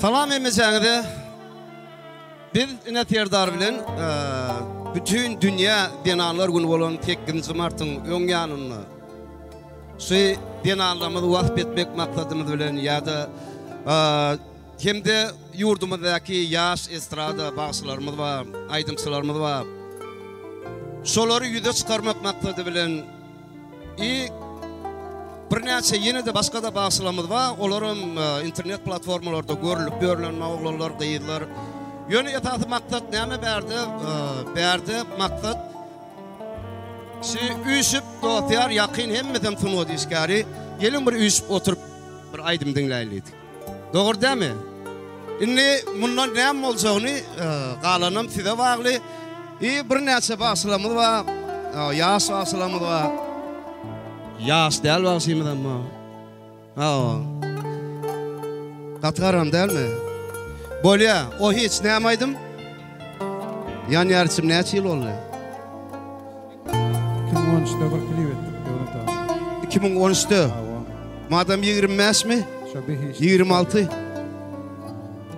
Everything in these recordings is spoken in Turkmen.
Salam hemmeçäňize. Biz ine Serdar bilen bütin dünýä zenanlar güni bolan sekizinji martyň öň ýanynda şu zenanlarymyzy wasp etmek maksadymyz bilen ýa-da hem-de ýurdumyzdaky ýaş estrada bagşylarymyz bar, aýdymçylarymyz bar. Şolary ýüze çykarmak maksady bilen I birnäçe ýene-de başga-da bagşylarymyz bar. Olaram internet platformalarda görülip ýörlen oglanlar, gyzlar. Ýöne esasy maksat näme bärde? Bärde maksat şu üýşüp dost-ýar ýakyn hemmesem sungat işgäri. Geliň bir üýşüp oturyp bir aýdym diňläýli diýdik. Dogry dämi? Indi mundan näme boljagyny galanam size bagly. I birnäçe bagşylarymyz bar. Ýaş bagşylarymyz bar. Ýaş däl bagşymyzam bar. Hawa. Gaty garam dälmi? Bolýa. O hiç näme aýdym? Ýanýar içim näçe ýyl boldy? 2013-de bir klip etdik Döwlet aga. 2013-de? Hawa. Madam 25 mi? Şo behişdi. 26.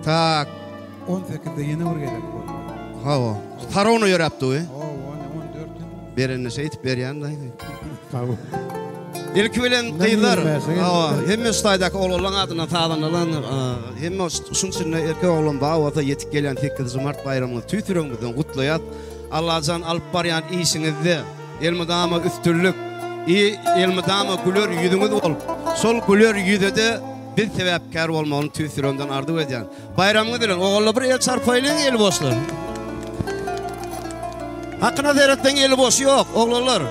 Tak. 18-de ýene bir gezek boldy. Hawa. Sarona ýöräpdi we. Hawa, 14 ýyl. Berenine şeýdip berýän daýy. Sag bol. Ilki bilen gyzlar, hawa, hemme şu taýdaky oglanlaň adyndan sazandalan, hemme şuň içinde erkek oglan bar bolsa ýetip gelýän 8 mart baýramyňyzy tüýs ýüregimizden gutlaýas. Allajan alyp barýan işiňizde elmydama üstünlik i elmydama güler ýüzüňiz bolup, şol güler ýüzede biz sebäpkär bolmagyny tüýs ýüregimden arzuw edýän. Baýramyňyz bilen ogalla bir el çarpaýlyň eli boşlar. Hakyna seretseň eli boş ýok oglanlar.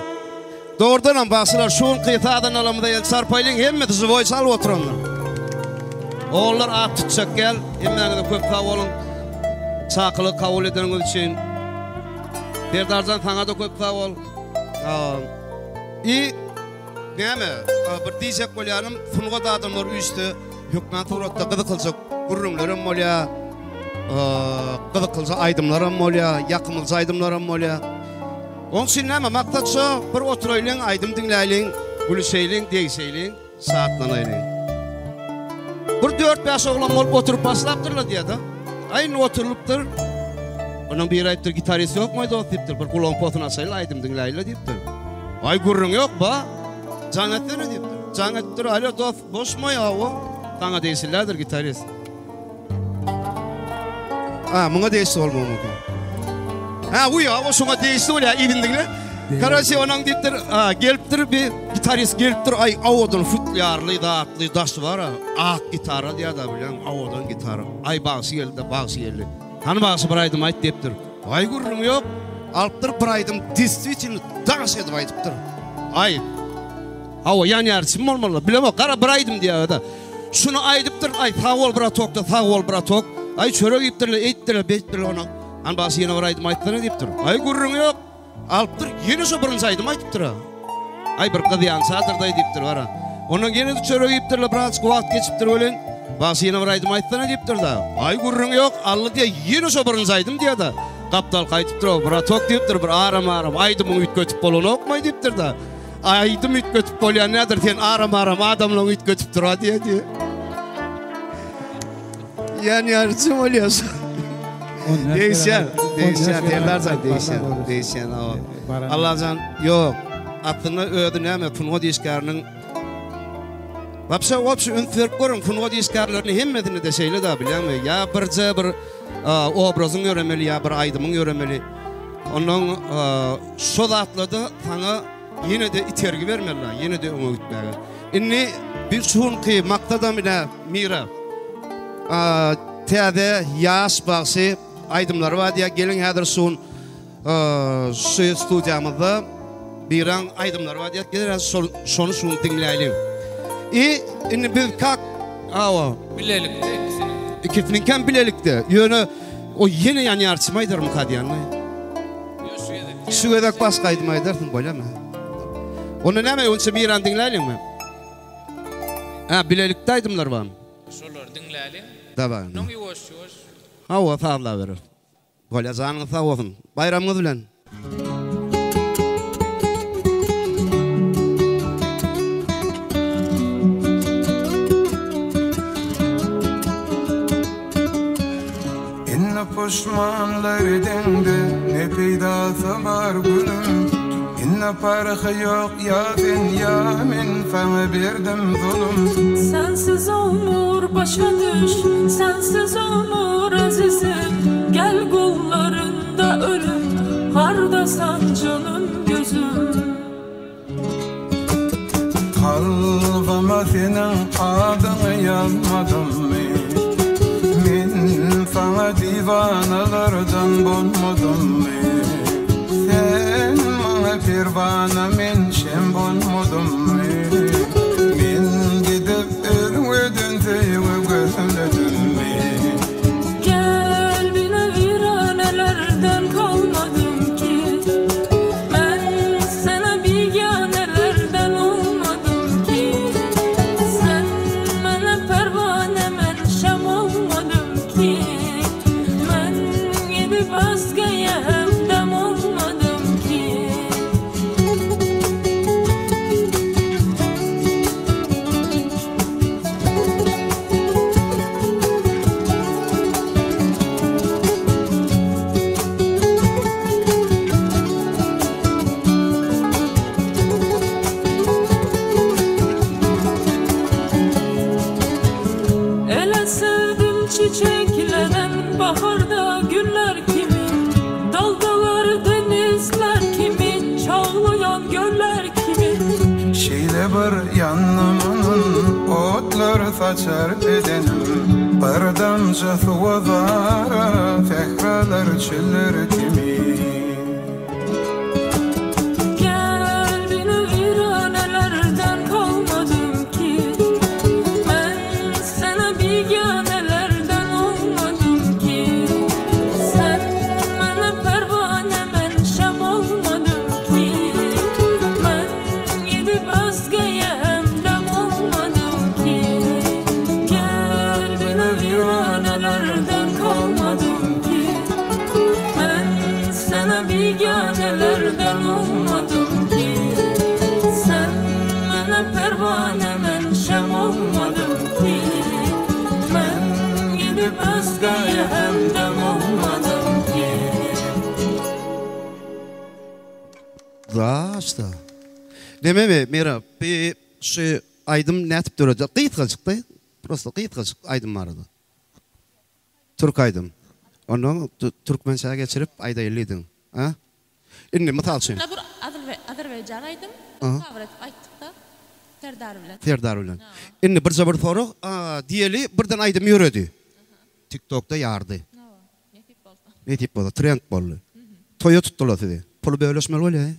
Dogrudanam bagşylar şu günki sazandalarymyza el çarpaýlyň hemmesi živoý çalyp oturanlar. Ogullar at tutjak gel hemmäňize köp sag boluň çakylygy kabul edeniňiz üçin. Serdarjan saňada köp sag bol. I näme bir diýjek bolýanym sungat adamlar üýşse hökman suratda gyzyklyja gürrüňlerem bolýa gyzyklyja aýdymlaram bolýa ýakymlyja aýdymlaram bolýa. Oň üçin näme, maksat şo, bir oturaýlyň, aýdym diňläýliň, gülüşeýliň, degişeýliň, şatlanaýlyň. Bir dört-bäş oglan bolup oturyp başlapdyrlar diýýär-de. Aý, indi oturylypdyr. Onuň biri aýdypdyr, gitarist ýokmy dost diýipdir, bir gulagyň posuny açaýly, aýdym diňläýli diýipdir. Aý, gürrüň ýok, ba. Jaň etsene diýipdir. Jaň edipdir, Alo dost, boşmy, hawa. Saňa degişlidir gitarist. Ha, muňa degişli bolmagy mümkin. Ha, uýa, o şoňa degişli bolýar, ibn diňle. Karaçi onuň diýipdir, gelipdir bir gitarist gelipdir, aý, awadan futlýarly, zatly daşy bar, ak gitara diýýär-de, bilýäň, awadan gitara. Aý, bagşy geldi-de, bagşy geldi. Hany bagşy bir aýdym aýt diýipdir. Aý, gürrüň ýok. Alypdyr bir aýdym, destvitelno daş edip aýdypdyr. Aý, Hawa, ýanýar çyn bolmaly. Bilemok, gara bir aýdym diýýär-de. Şuny aýdypdyr, aý sag bol bratok-da, sag bol bratok. Aý çörek iýipdirler, eýtdirler, beýtdirler ona. Hany bagşy ýene bir aýdym aýtsana diýipdir. Aý gürrüň ýok. Alypdyr, ýene şo birinji aýdymy aýdypdyr-a. Aý bir gyzýançadyrdaý diýipdir gara. Ondan ýene-de çörek iýipdirler, birazjyk wagt geçipdir welin, bagşy ýene bir aýdym aýtsana diýipdir-de. Aý gürrüň ýok, aldy diýýär, ýene şo birinji aýdym diýýär-de. Gapdalky aýdypdyr-ow, bratok diýipdir, bir aram-aram aýdymyňy üýtgetip bolanokmaý diýipdir-de. Aýdym üýtgetip bolýan nädir sen aram aram adamlaň üýtgetip dur-a diýe diýe. Ýanýarçy bolýas. Degişýän, degişýän, Serdarjan degişýän, degişýän hawa. Allajan ýok. Aslynda özi näme sungat işgäriniň Wapşe wapşe üns berip görüň sungat işgärleriniň hemmesinde-de şeýle-de bilýäňmi? Ýa birje bir obrazyň ýöremeli ýa bir aýdymyň ýöremeli. Ondan Şo zatlarda saňa ýene-de itergi bermeli, ýene-de öňe gitmäge. Indi biz şu günki maksadam ine Mira. Täze ýaş bagşy aýdymlary bar diýýär. Geliň häzir şu gün şu studiýamyzda Miraň aýdymlary bar diýýär. Geliň häzir şol şony şu gün diňläýliň. I indi biz kak awa. Bilelikde ikisiniň. Ikisiniňkem bilelikde. Ýöne o ýene ýanýarçymy aýdarmyka diýýän. Şu gezek başga aýdym aýdarsyň bolýamy? Onda näme öňçe Mirany diňläýliňmi? Hä, bilelikde aýdymlar barmy? Şolary diňläliň. Daway. Ondan ýuwaş ýuwaş. Hawa, sazlabereris. Bolýa, janyňyz sag bolsun. Baýramyňyz bilen. Meni puşmanlar edeňde ne peýdasy bar gülüm Indi parhy ýok ýa sen ýa men saňa berdim zulum. Sensiz olmur başa düş Sensiz olmur azizim Gel kollarında ölüm Hardasan canım gözüm. Kalbyma seniň adyňy ýazmadymmy? Men saňa diwanalardan bolmadymmy? Sen maňa perwana men şem bolmadymmy? Men gidip özgeden söýgi gözledimmi? Gel bile viranelerden kalmadım ki Ben sana biganelerden olmadım ki Sen bana pervane men şem olmadım ki Men gidip özgeye hemdem olmadım ki. Ele sevdim çiçeklenen baharda güller kimi Dalgalar denizler kimi çağlayan göller kimi. Şeýle bir ýanymyň otlar saçar bedenim Bir damja suwa zara sähralar çöller kimi. Gel bile viranelerden kalmadım ki Ben sana biganelerden olmadım ki Sen bana pervane men şem olmadım ki Men gidip özgeye hemdem olmadım ki Gel bile viranelerden kalmadım ki Ben sana biganelerden olmadım ki Sen bana pervane men şem olmadım ki Men gidip özgeye hemdem olmadım ki. Daşda. Dememi Mira, bir şu aýdym nätip döredi? Gysgajykdy. Prosto gysgajyk aýdym bardy. Türk aýdym. Ondan türkmençä geçirip aýdaýlydyň. Ha? Indi mysal üçin. Bir Azerbaýjan aýdym. Cover edip aýtdyk da. Serdar bilen. Serdar bilen. Indi birje bir sorag, diýeli birden aýdym ýöredi. TikTokda ýardy. Nesip bolsa. Nesip bolsa trend boldy. Toýa tutdular sizi. Puly bölüşmeli bolýar.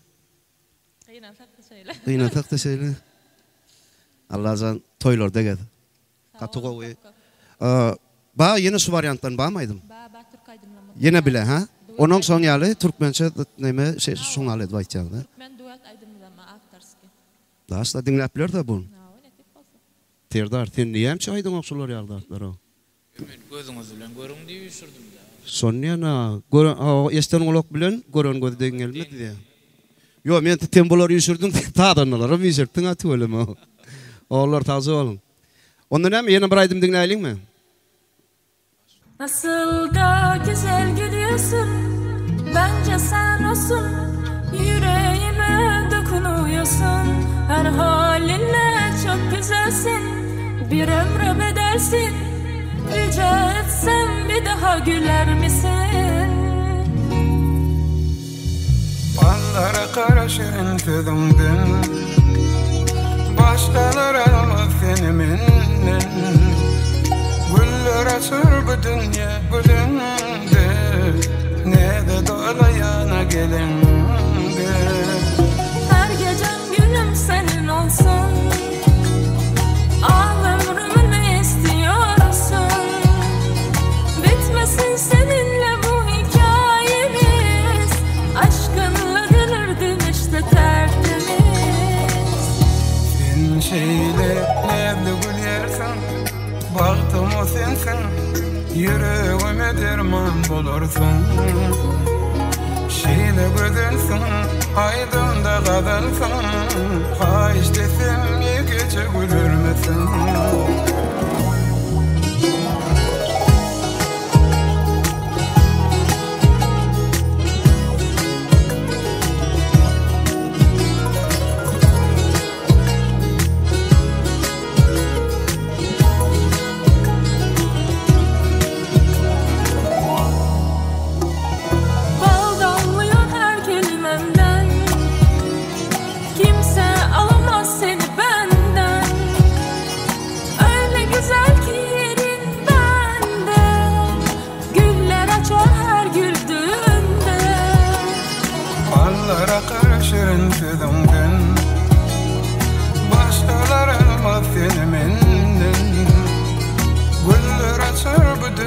Gynansak da şeýle. Gynansak da şeýle. Allajan toýlarda gez. Gaty gowy. Ba ýene şu wariantdan bamy aýdym? Ba, ba türk aýdymlama. Ýene bile, ha? Onuň şoň ýaly türkmençe neme şey şoň ýaly edip aýtýar-da. Türkmen duet aýdymlama awtorskiý. Daşda diňläp biler-de bunu. Hawa, nesip bolsa. Serdar, sen näme üçin aýdyňok şular ýaly zatlary? Men gözüňiz bilen görüň diýip üýşürdim-dä. Şony diýen-ä, gören, hawa, eşden gulak bilen gören göz deň gelmez diýýär. Ýok, men sen bulary üýşürdiň, sen sazandalaram üýşürtdiň-ä tüweleme. Ogullar sagja boluň. Onda näme, ýene bir aýdym diňläýliňmi? Nasıl da güzel gülüyorsun Bence sen olsun Yüreğime dokunuyorsun Her halinle çok güzelsin Bir ömre bedelsin Rica etsem bir daha güler misin? Ballara gara şirin sözüňden Başgalar almaz seni menden Güller açar bu dünýe gülende Näze dola ýana geleňde. Her gecem günüm senin olsun Al ömrümü ne istiyorsun Bitmesin seninle bu hikayemiz Aşkınla delirdim işte tertemiz. Sen şeýle näzli gülýärsiň, bagtym o sensiň, ýüregime derman bolarsyň. Şeýle gözelsiň, aýdymda gazalsyň, haýyşt etsem ýekeje gülermisiň?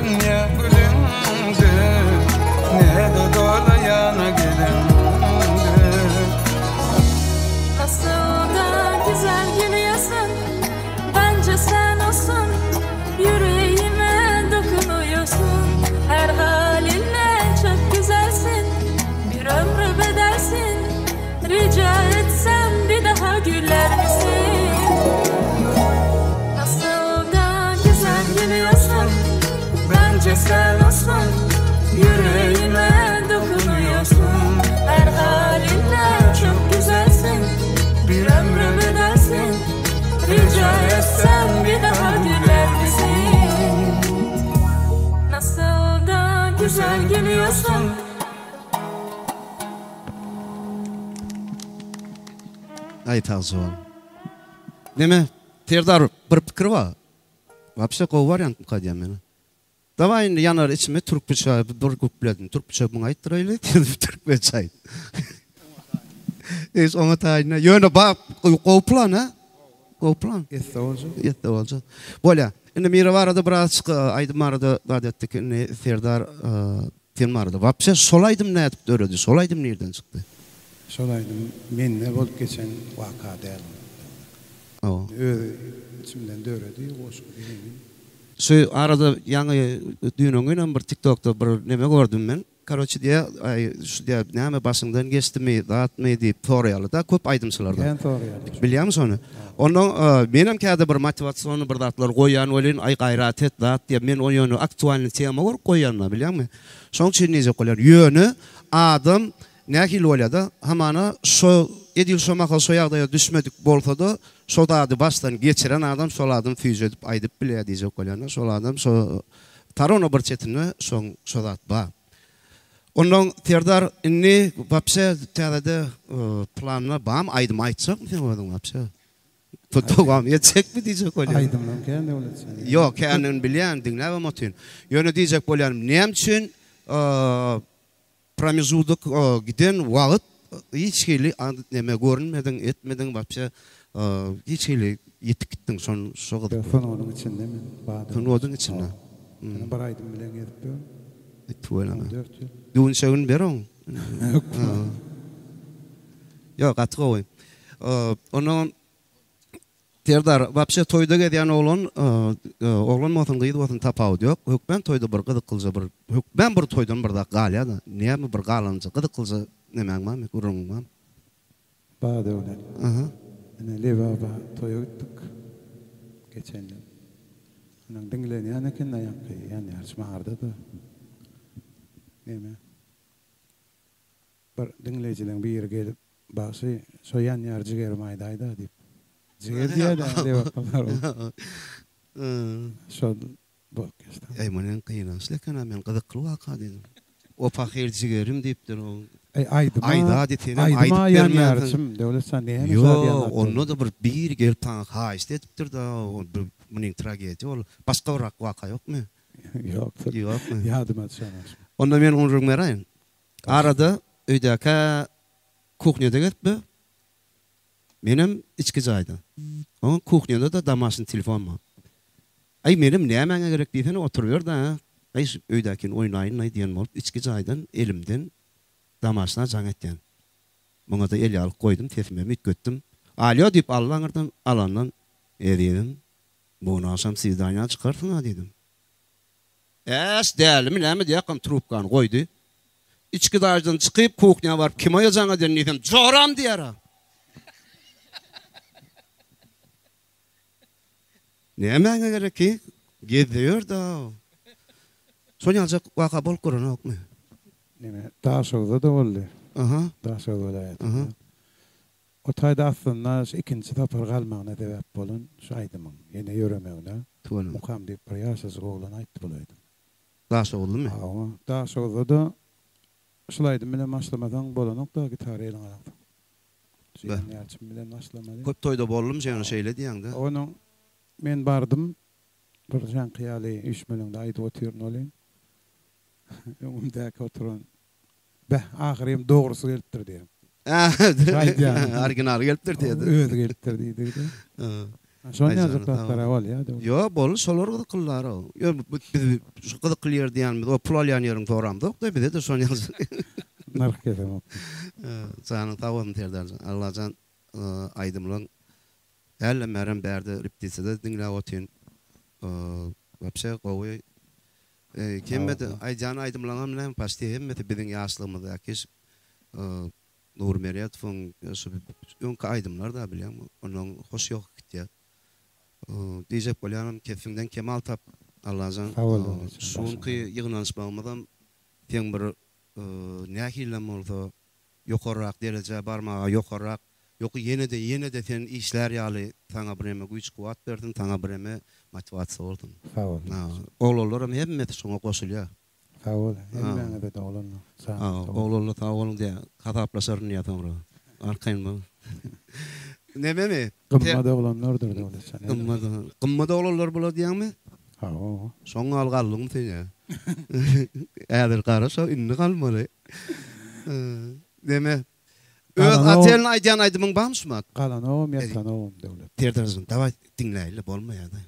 Görünýä güleňde Näze dolaýana geleňde. Nasıl da güzel gülüyorsun Bence sen olsun Yüreğime dokunuyorsun Her halinle çok güzelsin Bir ömrü bedelsin Rica etsem bir daha güler misin? Nasıl da güzel gülüyorsun Bence sen olsun Yüreğime dokunuyorsun Her halinle çok güzelsin Bir ömrü bedelsin Rica etsem bir daha güler misin? Nasıl da güzel gülüyorsun Aý sagja bol. Neme Serdar bir pikir bar. Wapşe gowy wariantmyka diýýän men. Dawaý indi ýanar içime türkmençe bir gupledini türkmençe muňa aýtdyraýly türkmençe aýt. Eş oňa taýyn. Ýöne bak gowy plan ha. Gowy plan. Etse boljak. Etse boljak. Bolýa. Indi Mira barada birazjyk aýdym barada zat etdik. Indi Serdar sen barada. Wapşe şol aýdym nädip döredi? Şol aýdym nirden çykdy? Şol aýdym mende bolup geçen waka däl. Hawa. Öz içimden döredi goşgy heňi. Şu arada ýaňy düýn-öňňinem bir tiktokda bir neme gördüm men. Karoçi diýýä, aý şu diýýä näme başyňdan geçdimi, zatmy diýip soraýarlar-da köp aýdymçylardan. Kän soraýarlar. Bilýäňmi şony? Onnoň menem käde bir motiwasionnyý bir zatlar goýýan welin, aý gaýrat et zat diýýän. Men ony ýöne aktualnyý tema görüp goýýan-da, bilýäňmi? Şoň üçin diýjek bolýan. Ýöne adam nähili bolýar-da, hamana şo edil şo mahal şo ýagdaýa düşmedik bolsa-da, şo zady başdan geçiren adam şol adam süýjedip aýdyp bilýär diýjek bolýan-da. Şol adam şo Tarona bir çetinde şoň şo zat bar. Onnoň Serdar indi wapşe täzede planda bamy aýdym aýtjakmy sen özüň wapşe? Dowam etjekmi diýjek bolýan. Aýdymlaň kän Döwletjan. Ýok kändigini bilýän diňläbem otyryn. Ýöne diýjek bolýanym näme üçin Promejudok giden wagt hiç hili neme görünmediň etmediň wapşe hiç hili ýitip gitdiň şon şo gyzykly. Sungatyň içinde men badym. Sungatyň içinde. Ýöne bir aýdym bilen gezip ýörün. Tüweleme. 14 ýyl. Düwünçegini ber oň. Ýok gaty gowy. Ondan Serdar, wapşe toýda gezýän oglan, oglan bolsun, gyz bolsun tapawudy ýok. Hökmän toýda bir gyzyklyja bir, hökmän bir toýdan bir zat galýa-da. Näme bir galanja gyzyklyja nemäň barmy, gürrüňiň barmy? Bar Döwlet. Aha. Ine Lebaba toýa gitdik geçen ýyl. Onuň diňlenýän eken-dä ýaňky ýanýarç bardy-da. Neme? Bir diňleýjileň biri gelip, Bagşy, şo ýanýar jigerim aýdaý-da diýip. Jiger diýýä-dä lebaplylar. Şol bolup geçdi. Eý, muny gynançly eken-ä, men gyzykly waka diýdim. O pahyr jigerim diýipdir o. Eý, aýdyma, Aýda diýip, senem aýdyma aýdyp bermänsiň. ýanýarçym, Döwlet jan, näme Ýok, şa diýen zat onda-da bir biri gelip saňa haýyşt edipdir-de, o bir munyň tragediýa ol. Başga bir waka ýokmy? Ýokdur. Ýokmy? Ýadyma düşenok. Onda men gürrüň beräýin. Arada öýdäkä kuhnýada gezipdi. Menem içki jaýda. Oň kuhnýada-da domaşnyý telefon bar. Aý menem nämäňe gerek diýsene oturyber-dä. Aý şu öýdäkini oýnaýyn-laý diýen bolup içki jaýdan elimden domaşna jaň etýän. Muňa-da el ýalyk goýdum, sesimem üýtgetdim. Alýo diýip aldy aňyrdan, alandan, Ezizim, bu gün agşam swidaniýa çykarsyň-a diýdim. Äş, dälimi näme diýýäkam trubkany goýdy. Içki daýydan çykyp, kuhnýa baryp kime jaň eden diýsem, joram diýýär-ä. Nämäňe gerek ki? Gezde ýör-dä. Şol ýaljak waka bolup görenokmy? Neme, Daşoguzda-da boldy. Aha. Daşoguz welaýatynda. O taýda aslynda şu ikinji sapar galmagyna sebäp bolan şu aýdymyň ýene ýöremegine Tüweleme. Mukam diýip bir ýaşajyk oglan aýtdy bul aýdymy. Daşoguzlymy? Hawa, Daşoguzda-da şul aýdym bilen başlamasaň bolanok-da gitara eliňe alsaň. Jeýhun Ýalçyn bilen başlamaly. Köp toýda boldum ýöne şeýle diýýäňdä. Onuň men bardym bir jaňky ýaly üýşmeleňde aýdyp otyryn welin öňümdäki oturan Beh, ahyrym dogrusy gelipdir diýýär. Originaly gelipdir diýýär. Özi gelipdir diýdi. Şony ýaljak zatlar-a bolýa. Ýok, boldy, şolar gyzyklylar-ow. Ýok, biz şu gyzykly ýer diýýänimiz o pul alýan ýeriňi soramzok-da, bize-de şony ýaljak. Nyrh kesemok. Janyň sag bolsun Serdarjan. Allajan aýdymlaň hälem bärem bärde repetisiýada diňläp otyryn. Wapşe gowy. Hemmede aýdýan aýdymlaňam näme paçti hemmesi biziň ýaşlygymyzdaky Nury Meredowyň şu öňki aýdymlar-da bilýäňmi? Ondan hoş ýok gitýär. Diýjek bolýanym kesbiňden kemal tap Allajan. Sag bol Döwletjan. Şu günki ýygnanyşmagymyzam seň bir nähilem bolsa ýokarrak derejä barmaga ýokarrak ýok ýene-de ýene-de sen işlär ýaly saňa bireme güýç-kuwwat bersin saňa bireme motiwasiýa bolsun. Sag bol Döwletjan. Oglanlaram hemmesi şoňa goşulýar. Sag bol hemmäňize-de oglanlar. Janyňyz sag bolsun. Oglanlar sag boluň diýýär. Hasaplaşaryn diýýär soňra. Arkaýyn bol. Nememi? Gymmat oglanlardyr Döwletjan. Gymmat gymmat oglanlar bular diýýäňmi? Hawa. Şoň ýaly galdyňmy sen ýa? Häzir gara şo indi galmaly. Neme? Öz otelini aýdýan aýdymyň barmy şumat? Galanogam ýatanogam Döwlet. Serdarjan dawaý diňläýeli bolmaýada.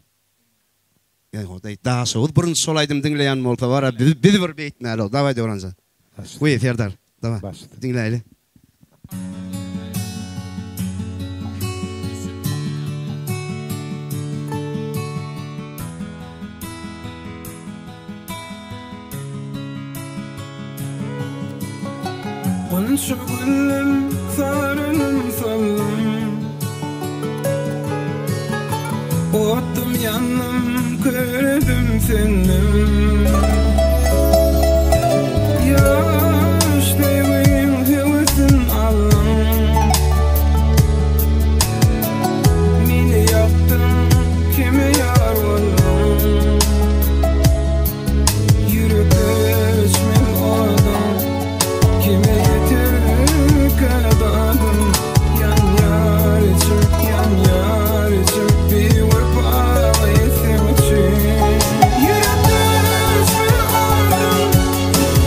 Ýa-da Daşoguz birinji şol aýdymy diňleýän bolsa bar-a biz biz bir beýtmäli-ow. Daway Döwranjan. Goý Serdar. Daway. Diňläýli. Gunça güllüm saralym soldum. Otdum ýandym kördüm söndüm. Ýaş söýgiň höwesin aldyň. Meni ýakdyň kime ýar bolduň. Ýürekde öçmez oduň. Kime ýeterkä dadym. Ýanýar içim, ýanýar içim, biwepaly seň üçin. Ýürekde öçmez odum,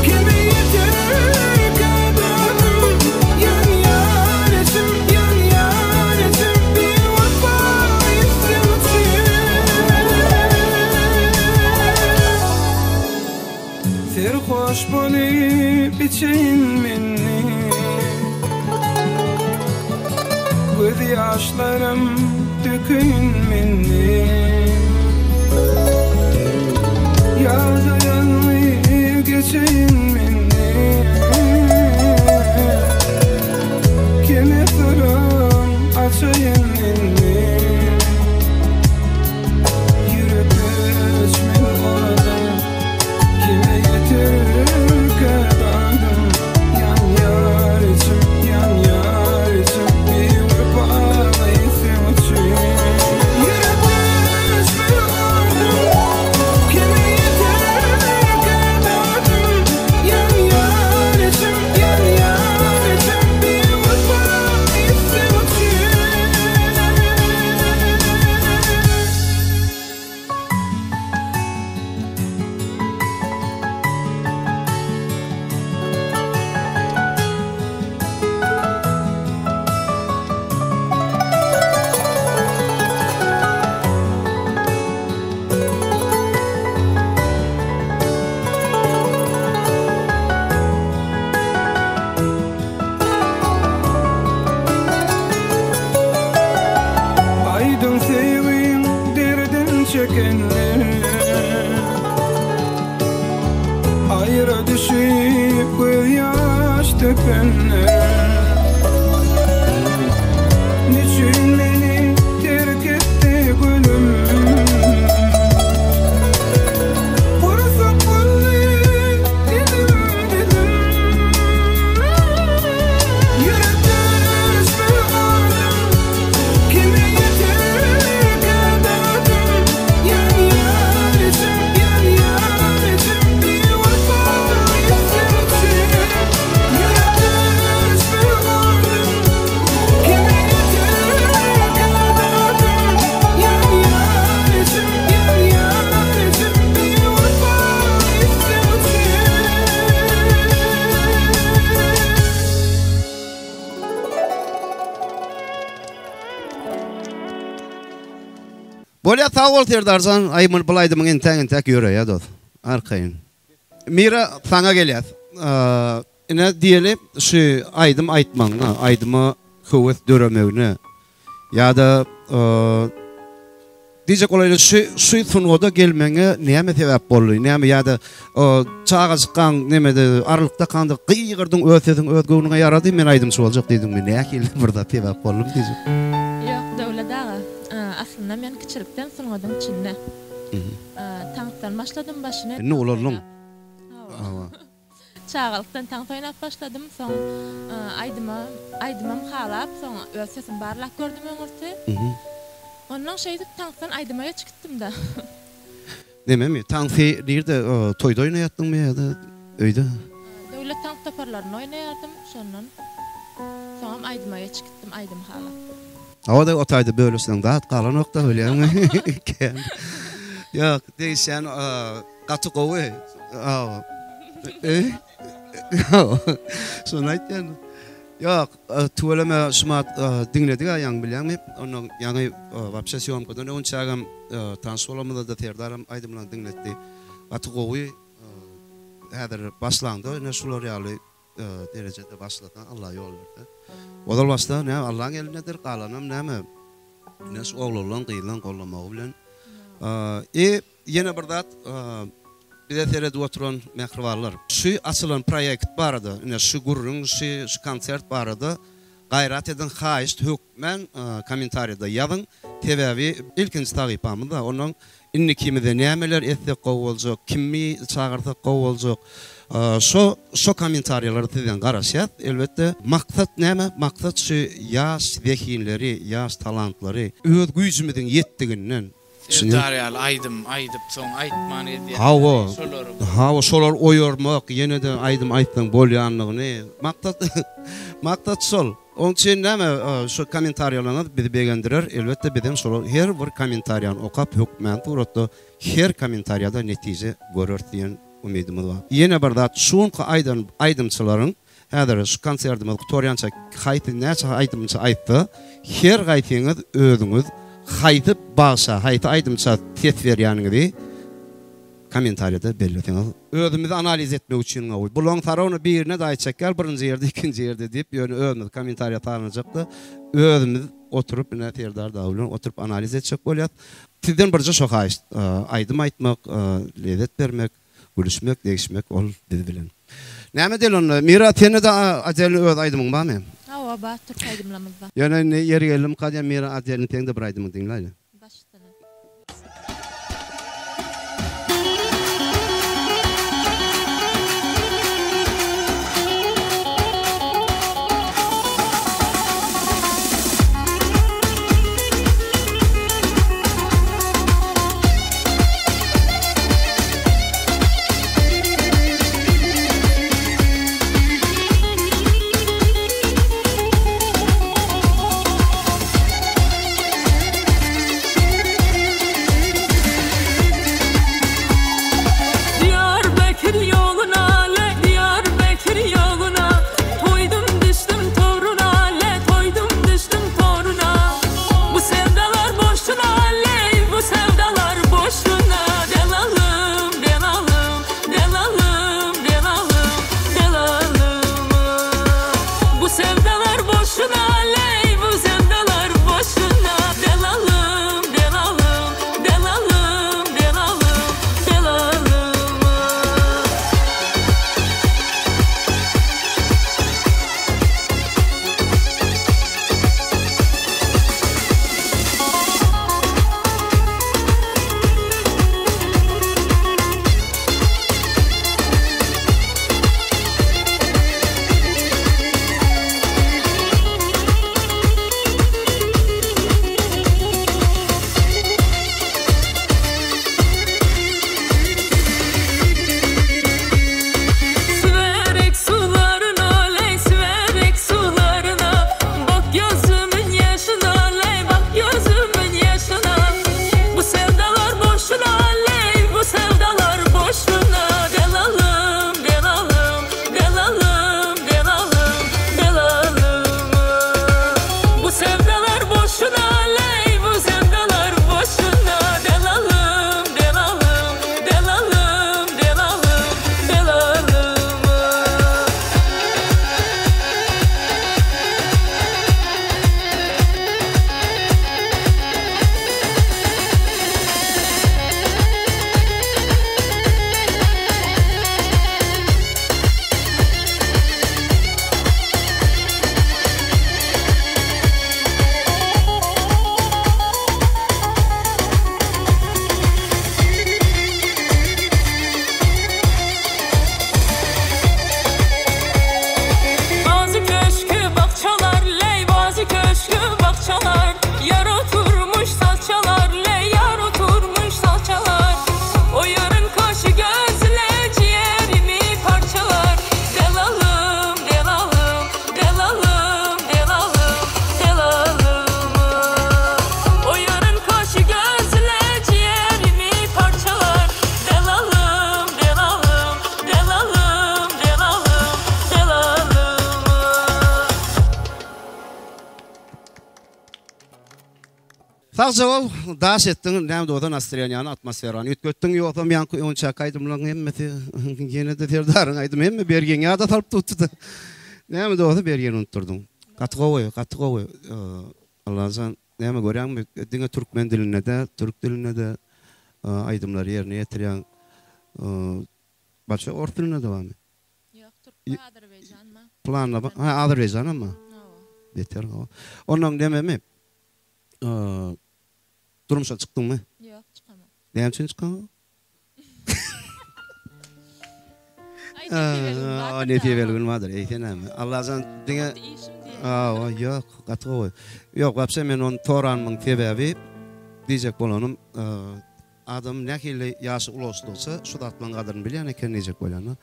kime ýeterkä dadym. Ýanýar içim, ýanýar içim, biwepaly seň üçin. Serhoş bolup içeýin menni. Göz ýaşlarym dökeýin menni. Ýa-da ýalňyz geçeýin menni. Kime syrym açaýyn menni. Ýürekde öçmez odum. Kime ýeterkä dadym. Ýanýar içim, ýanýar içim, biwepaly seň üçin. Ýürekde öçmez odum. Kime ýeterkä dadym. Ýanýar içim, ýanýar içim, biwepaly seň üçin. Aýdyň söýgiň derdin çekenler Aýra düşüp gözýaş dökenler Neçün meni terk etdi gülüm Gursak boldy elim dilim Ýürekde öçmez odum Kime ýeterkä dadym Ýanýar içim, ýanýar içim Biwepaly seň üçin Ýürekde öçmez Bolýa sag bol Serdarjan, aý muny bul aýdymyň entäk entäk ýöreýä dos. Arkaýyn. Mira saňa gelýäs. Ine diýeli şu aýdym aýtmagyňa, aýdyma höwes döremegine ýa-da diýjek bolaýyn şu şu sungata gelmegiňe näme sebäp boldy? Näme ýa-da çagajykkaň nemede arlykdakaňda gygyrdyň öz sesiň öz göwnüňe ýarady men aýdymçy boljak diýdiňmi? Nähili bir zat sebäp boldumy diýjek. Ýok Döwlet aga, aslynda men kiçilikden sungatyň içinde. Taňsdan başladym başyny. Indi ulaldyň. Hawa. Çagalykdan tans oýnap başladym, soň aýdyma aýdymam halap, soň öz sesimi barlap gördüm öňürti. Onnoň şeýdip tansdan aýdyma geçip gitdim-de. Nememi, tansy nirde, toýda oýnaýatdyňmy ýa-da öýde? Döwlet tans toparlarynda oýnaýardym, şondan soňam aýdyma geçip gitdim, aýdym halap. Hawa-da, o taýda bölüşseň zat galanok-da, bilýäňmi? Kän. Ýok, degişýän Gaty gowy. Hawa. Şony aýtýan. Ýok, tüweleme şumat diňledik-ä ýaňy bilýäňmi? Ondan ýaňy wapşe sýomkadan öňçägem tanyş bolanymyzda-da Serdaram aýdymlaryny diňletdi. Gaty gowy. Häzir başlaňda ine şular ýaly derejede başlasaň Allah ýol berse. Ozal başda näme Allaň elindedir, galanam näme ine şu oglanlaň gyzlaň gollamagy bilen. I Ýene bir zat, bize seredip oturan mähribanlar, şu açylan proýekt barada, ine şu gürrüň, şu şu konsert barada gaýrat ediň, haýyşt hökmän kommentariýada ýazyň. Sebäbi ilkinji sahypamyzda, ondan indikimizde nämeler etsek gowy boljak, kimi çagyrsak gowy boljak, şo şo kommentariýalara sizden garaşýas. Elbetde, maksat näme? Maksat şu ýaş zehinleri, ýaş talantlary öz güýjümiziň ýetdiginden, Serdar ýaly aýdym aýdyp soň aýtman gezýänleri Hawa, şolary. hawa şolary oýarmak, ýene-de aýdym aýtsaň bolýanlygyny. Maksat maksat şol. Oň üçin näme şu kommentariýalaryňyz bizi begendirer. Elbetde bizem şolar her bir kommentariýany okap hökmany suratda her kommentariýada netije göreris diýen umydymyz bar. Ýene bir zat şu günki aýdan aýdymçylaryň Häzir şu konsertimiz gutarýança haýsy näçe aýdymçy aýtsa, her gaýsyňyz özüňiz haýsy bagşa, haýsy aýdymça ses berýäniňizi kommentariýada belleseňiz. Özümizi analiz etmek üçin gowy. Bulaň sarawny birine-de aýtjak ýaly birinji ýerde ikinji ýerde diýip ýöne özümiz kommentariýa salynjakda özümiz oturyp ine Serdar dagy bilen oturyp analiz etjek bolýas. Sizden birje şo haýyşt aýdym aýtmak lezzet bermek. Gülüşmek, degişmek ol biz bilen. Näme edeli onda? Mira sende-de odelny öz aýdymyň barmy? Hawa bar türk aýdymlarymyz bar. Ýöne indi ýeri geldimka diýen Mira odelny seň-de bir aýdymyňy diňläýli. Baş üstüne. Sagja bol, daş etdiň, näme-de bolsa nastreniýany, atmosferany üýtgetdiň, ýogsam ýaňky öňçäki aýdymlaryň hemmesi ýene-de Serdaryň aýdymy hemme bergiňi ýada salyp tutdy-da. Näme-de bolsa bergini unutdyrdyň. Gaty gowy, gaty gowy. Allajan, näme görýäňmi, diňe türkmen dilinde däl, türk dilinde-de aýdymlary ýerine ýetirýäň. Başga ors dilinde-de barmy? Ýok, türk we azerbaýjan bar. Planda bar. Ha, azerbaýjanam bar. Hawa. Beter gowy. Onnoň nememi? Durmuşa çykdyňmy? Ýok, çykamok. Näme üçin çykaňok? Aý, nesibeli gün bardyr. Nesibeli gün bardyr. Eýse näme? Allajan diňe Hawa, ýok, gaty gowy. Ýok, wapşe men ony soranymyň sebäbi diýjek bolanym, Adam nähili ýaşy ulaşdygyça şu zatlaryň gadyryny bilýän eken diýjek bolýan-da.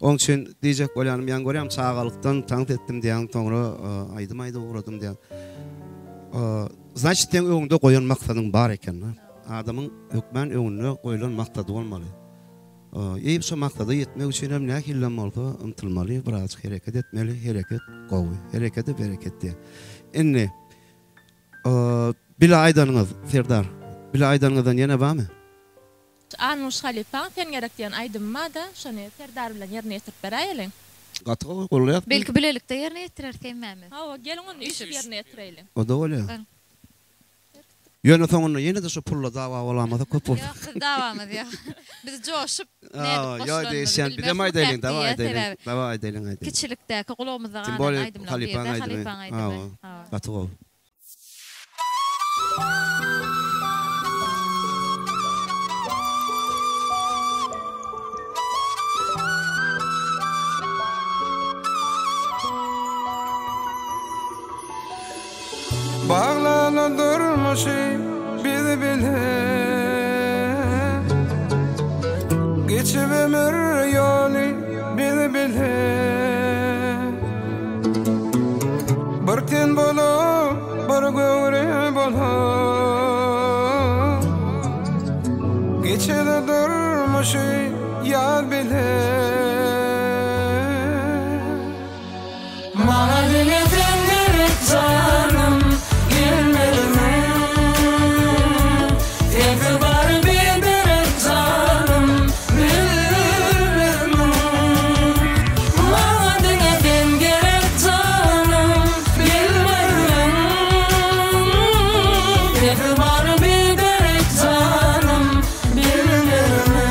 Oň üçin diýjek bolýanym, ýaňy görýän çagalykdan tans etdim diýýäň, soňra aýdym aýdyp ugradym diýýäň. Znaçit seň öňüňde goýan maksadyň bar eken-de. Adamyň hökmän öňünde goýlan maksady bolmaly. I şo maksada ýetmek üçin hem nähilem bolsa ymtylmaly, birazjyk hereket etmeli, hereket gowy, herekede bereket diýýär. Indi Bile aýdanyňyz, Serdar. Bile aýdanyňyzdan ýene barmy? Annuş halypaň Sen gerek diýen aýdymy barda, şony Serdar bilen ýerine ýetirip beräýeliň. Gaty gowy, goldaýas biz. Belki bilelikde ýerine ýetireris hemmämiz. Hawa, geliň onda üýşüp ýerine ýetireýliň. O-da bolýar. Ýöne soňunda ýene-de şu pulla dawa bolamasa köp bolsa. Ýok, biz dawamyz ýok. Biz joşup nädip Ýok, goşulanyny degişýän. Bizem bilmeris. aýdaýlyň, dawa Diýýär, aýdaýlyň. sebäbi Dawa aýdaýlyň, aýdaýlyň. kiçilikdäki gulagymyzda Tim galan bolýa aýdymlaryň halypaň biri-de aýdymy. halypaň aýdymy. Hawa, Hawa. gaty gowy. Baglaly durmuşy biz bile Geçip ömür ýoly biz bile Bir ten bolup, bir göwre bolup Geçeli durmuşy ýar bile. Maňa diňe sen gerek janym gelmezmi Sensiz bary biderek janym bilmezmi Maňa diňe sen gerek janym gelmezmi Sensiz bary biderek janym bilmezmi.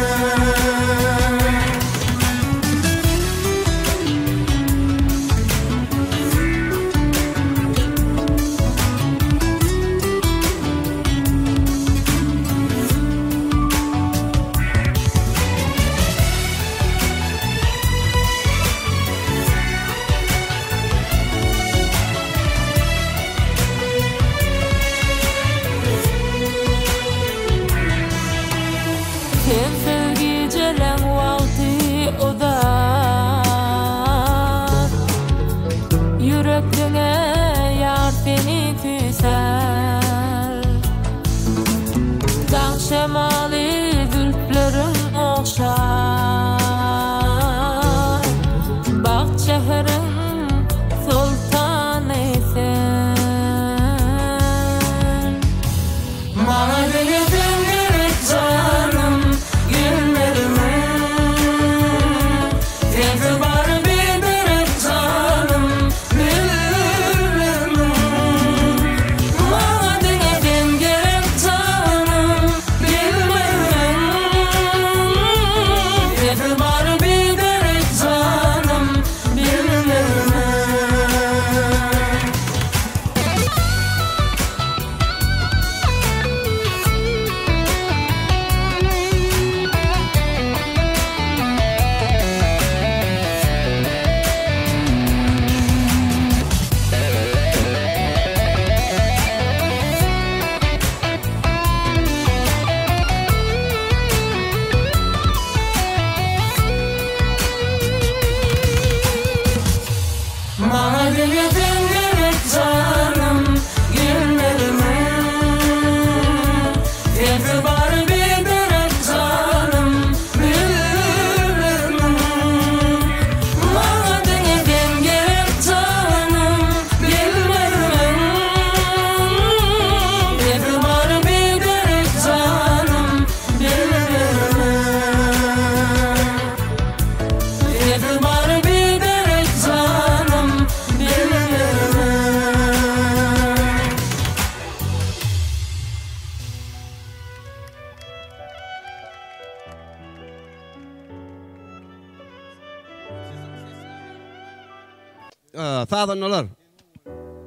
Sazandalar.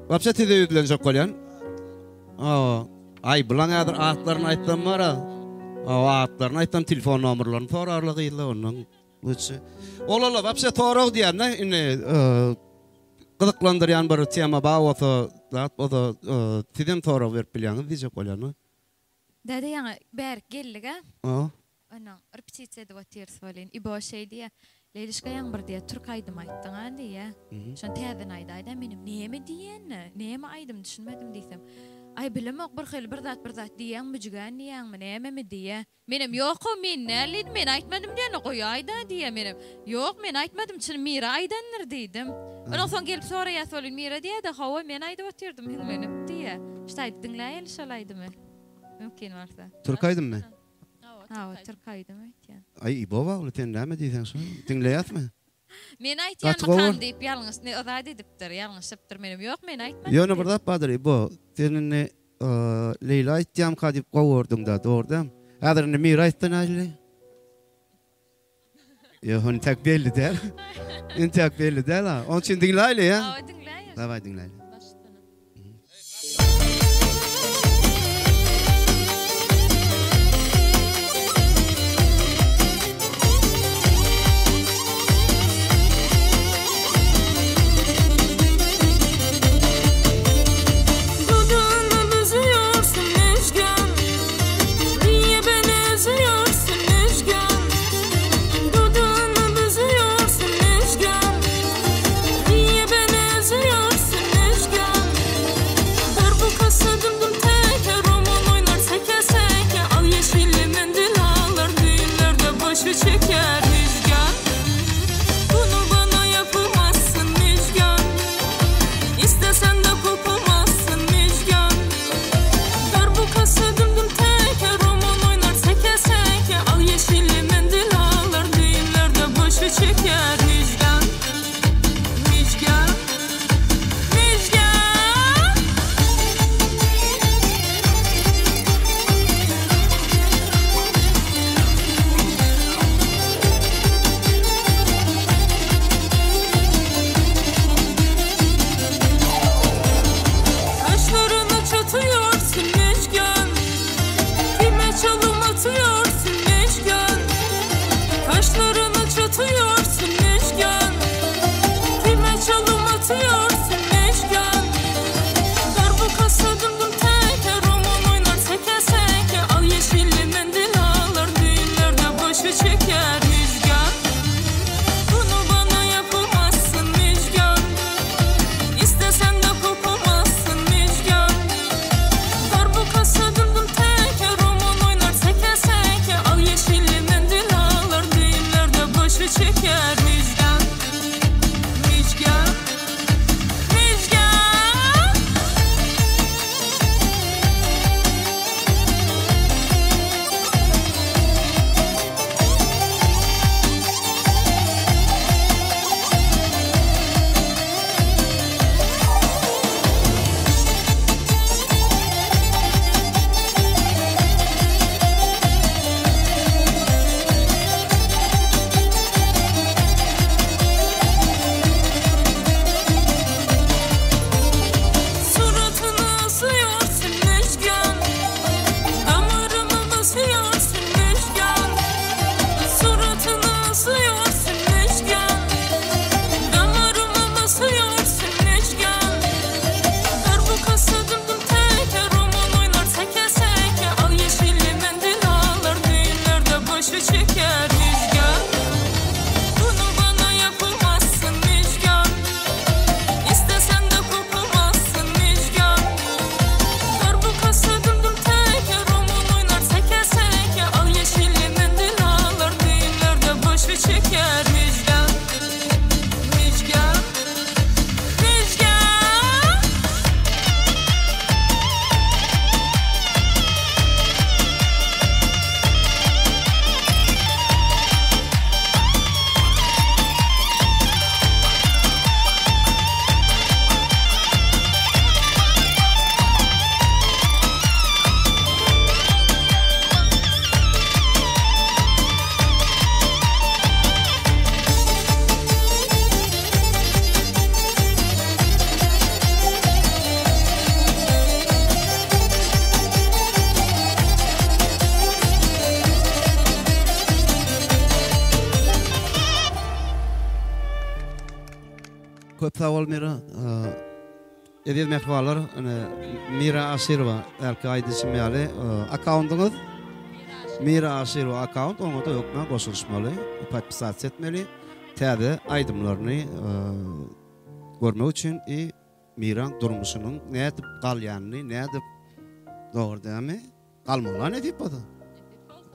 Wapşe size ýüzlenjek bolýan. Aý, bulaň häzir atlaryny aýtsam bar-a. Hawa, atlaryny aýtsam telefon nomerlerini sorarlar gyzlar ondan. Lütşi. Ol-ola wapşe sorag diýýän-de, indi gyzyklandyrýan bir tema bar bolsa, zat bolsa, sizem sorag berip bilýäňiz diýjek bolýan-da. Däde ýaňy bärik geldik-ä. Hawa. Onnoň repetisiýa edip otyrys welin, Ibo şeý diýýä, Leýlişka ýaňy bir diýýä, türk aýdymy aýtdyň-a diýýä. Şony täzeden aýdaý-da, menem neme diýenini, neme aýdym düşünmedim diýsem. Aý, bilemok, birhili bir zat bir zat diýýäň, müjgän diýýäňmi, nämemi diýýä. Menem, Ýok-ow, men däl diýdim, men aýtmadym diýende, goýaý-da diýýä. Menem, Ýok, men aýtmadym, çyn Mira aýdandyr diýdim. Onnoň soň gelip soraýas welin, Mira diýýä-de, hawa, men aýdyp otyrdym hiňlenip diýýä. Şu taýda diňläýeli şol aýdymy, mümkin bolsa. Türk aýdymymy? Hawa, türk aýdymy aýtýan. Aý, Ibo bagly, sen näme diýseň şo. Diňleýäsmi? Men aýtýanmykam diýip ýalňyş ne zat edipdir, ýalňyşypdyr. Menem ýok, men aýtmadym Ýöne bir zat bardyr, Ibo, sen indi Leýla aýtýamyka diýip gowy gördüň-dä, dogry dämi? Häzir indi Mira aýtsa nähili? Ýok, entäk belli däl. Entäk belli däl-a. Onuň üçin diňläýli, ýa? Hawa, diňläýeli. Dawaý diňläýli. Dudağını büzüyorsun Müjgan Niye beni üzüyorsun Müjgan Dudağını büzüyorsun Müjgan Niye beni üzüyorsun Müjgan Darbukası dümdüm teke Roman oynar seke seke Al yeşilli mendil alır Düğünlerde başı çeker Müjgan Bunu bana yapamazsın Müjgan İstesen de kopamazsın Müjgan Darbukası dümdüm teke Roman oynar seke seke Al yeşilli mendil alır Düğünlerde başı çeker Müjgan Müjgan Müjgan Kaşlarını çatıyorsun Müjgan Kime çalım atıyorsun Müjgan Kaşlarını çatıyorsun Müjgan Kime çalım atıyorsun Müjgan Darbukası dümdüm teke Roman oynar seke seke Al yeşilli mendil alır Düğünlerde başı çeker Müjgan Bunu bana yapamazsın Müjgan İstesen de kopamazsın Müjgan Darbukası dümdüm teke Roman oynar seke seke Al yeşilli mendil alır Düğünlerde başı çeker Müjgan Müjgan Müjgan Suratını asıyorsun Müjgan Damarımı basıyorsun Müjgan Suratını asıyorsun Müjgan Damarımı basıyorsun Müjgan Darbukası dümdüm teke Roman oynar seke seke Al yeşilli mendil alır Düğünlerde başı çeker Müjgan Bunu bana yapamazsın Müjgan İstesen de kopamazsın Müjgan Darbukası dümdüm teke Roman oynar seke seke Al yeşilli mendil alır Düğünlerde başı çeker Müjgan Müjgan Müjgan Köp sag bol Mira. Eziz mähribanlar, ine Mira Aşyrowa hälki aýdyşym ýaly akkaundyňyz Mira Aşyrowa akkaunt oňa-da hökman goşulyşmaly, podpisasiýa etmeli. Täze aýdymlaryny görmek üçin i Miraň durmuşynyň nädip galýanyny, nädip dogry dälmi? Galmagyna nesip bolsa.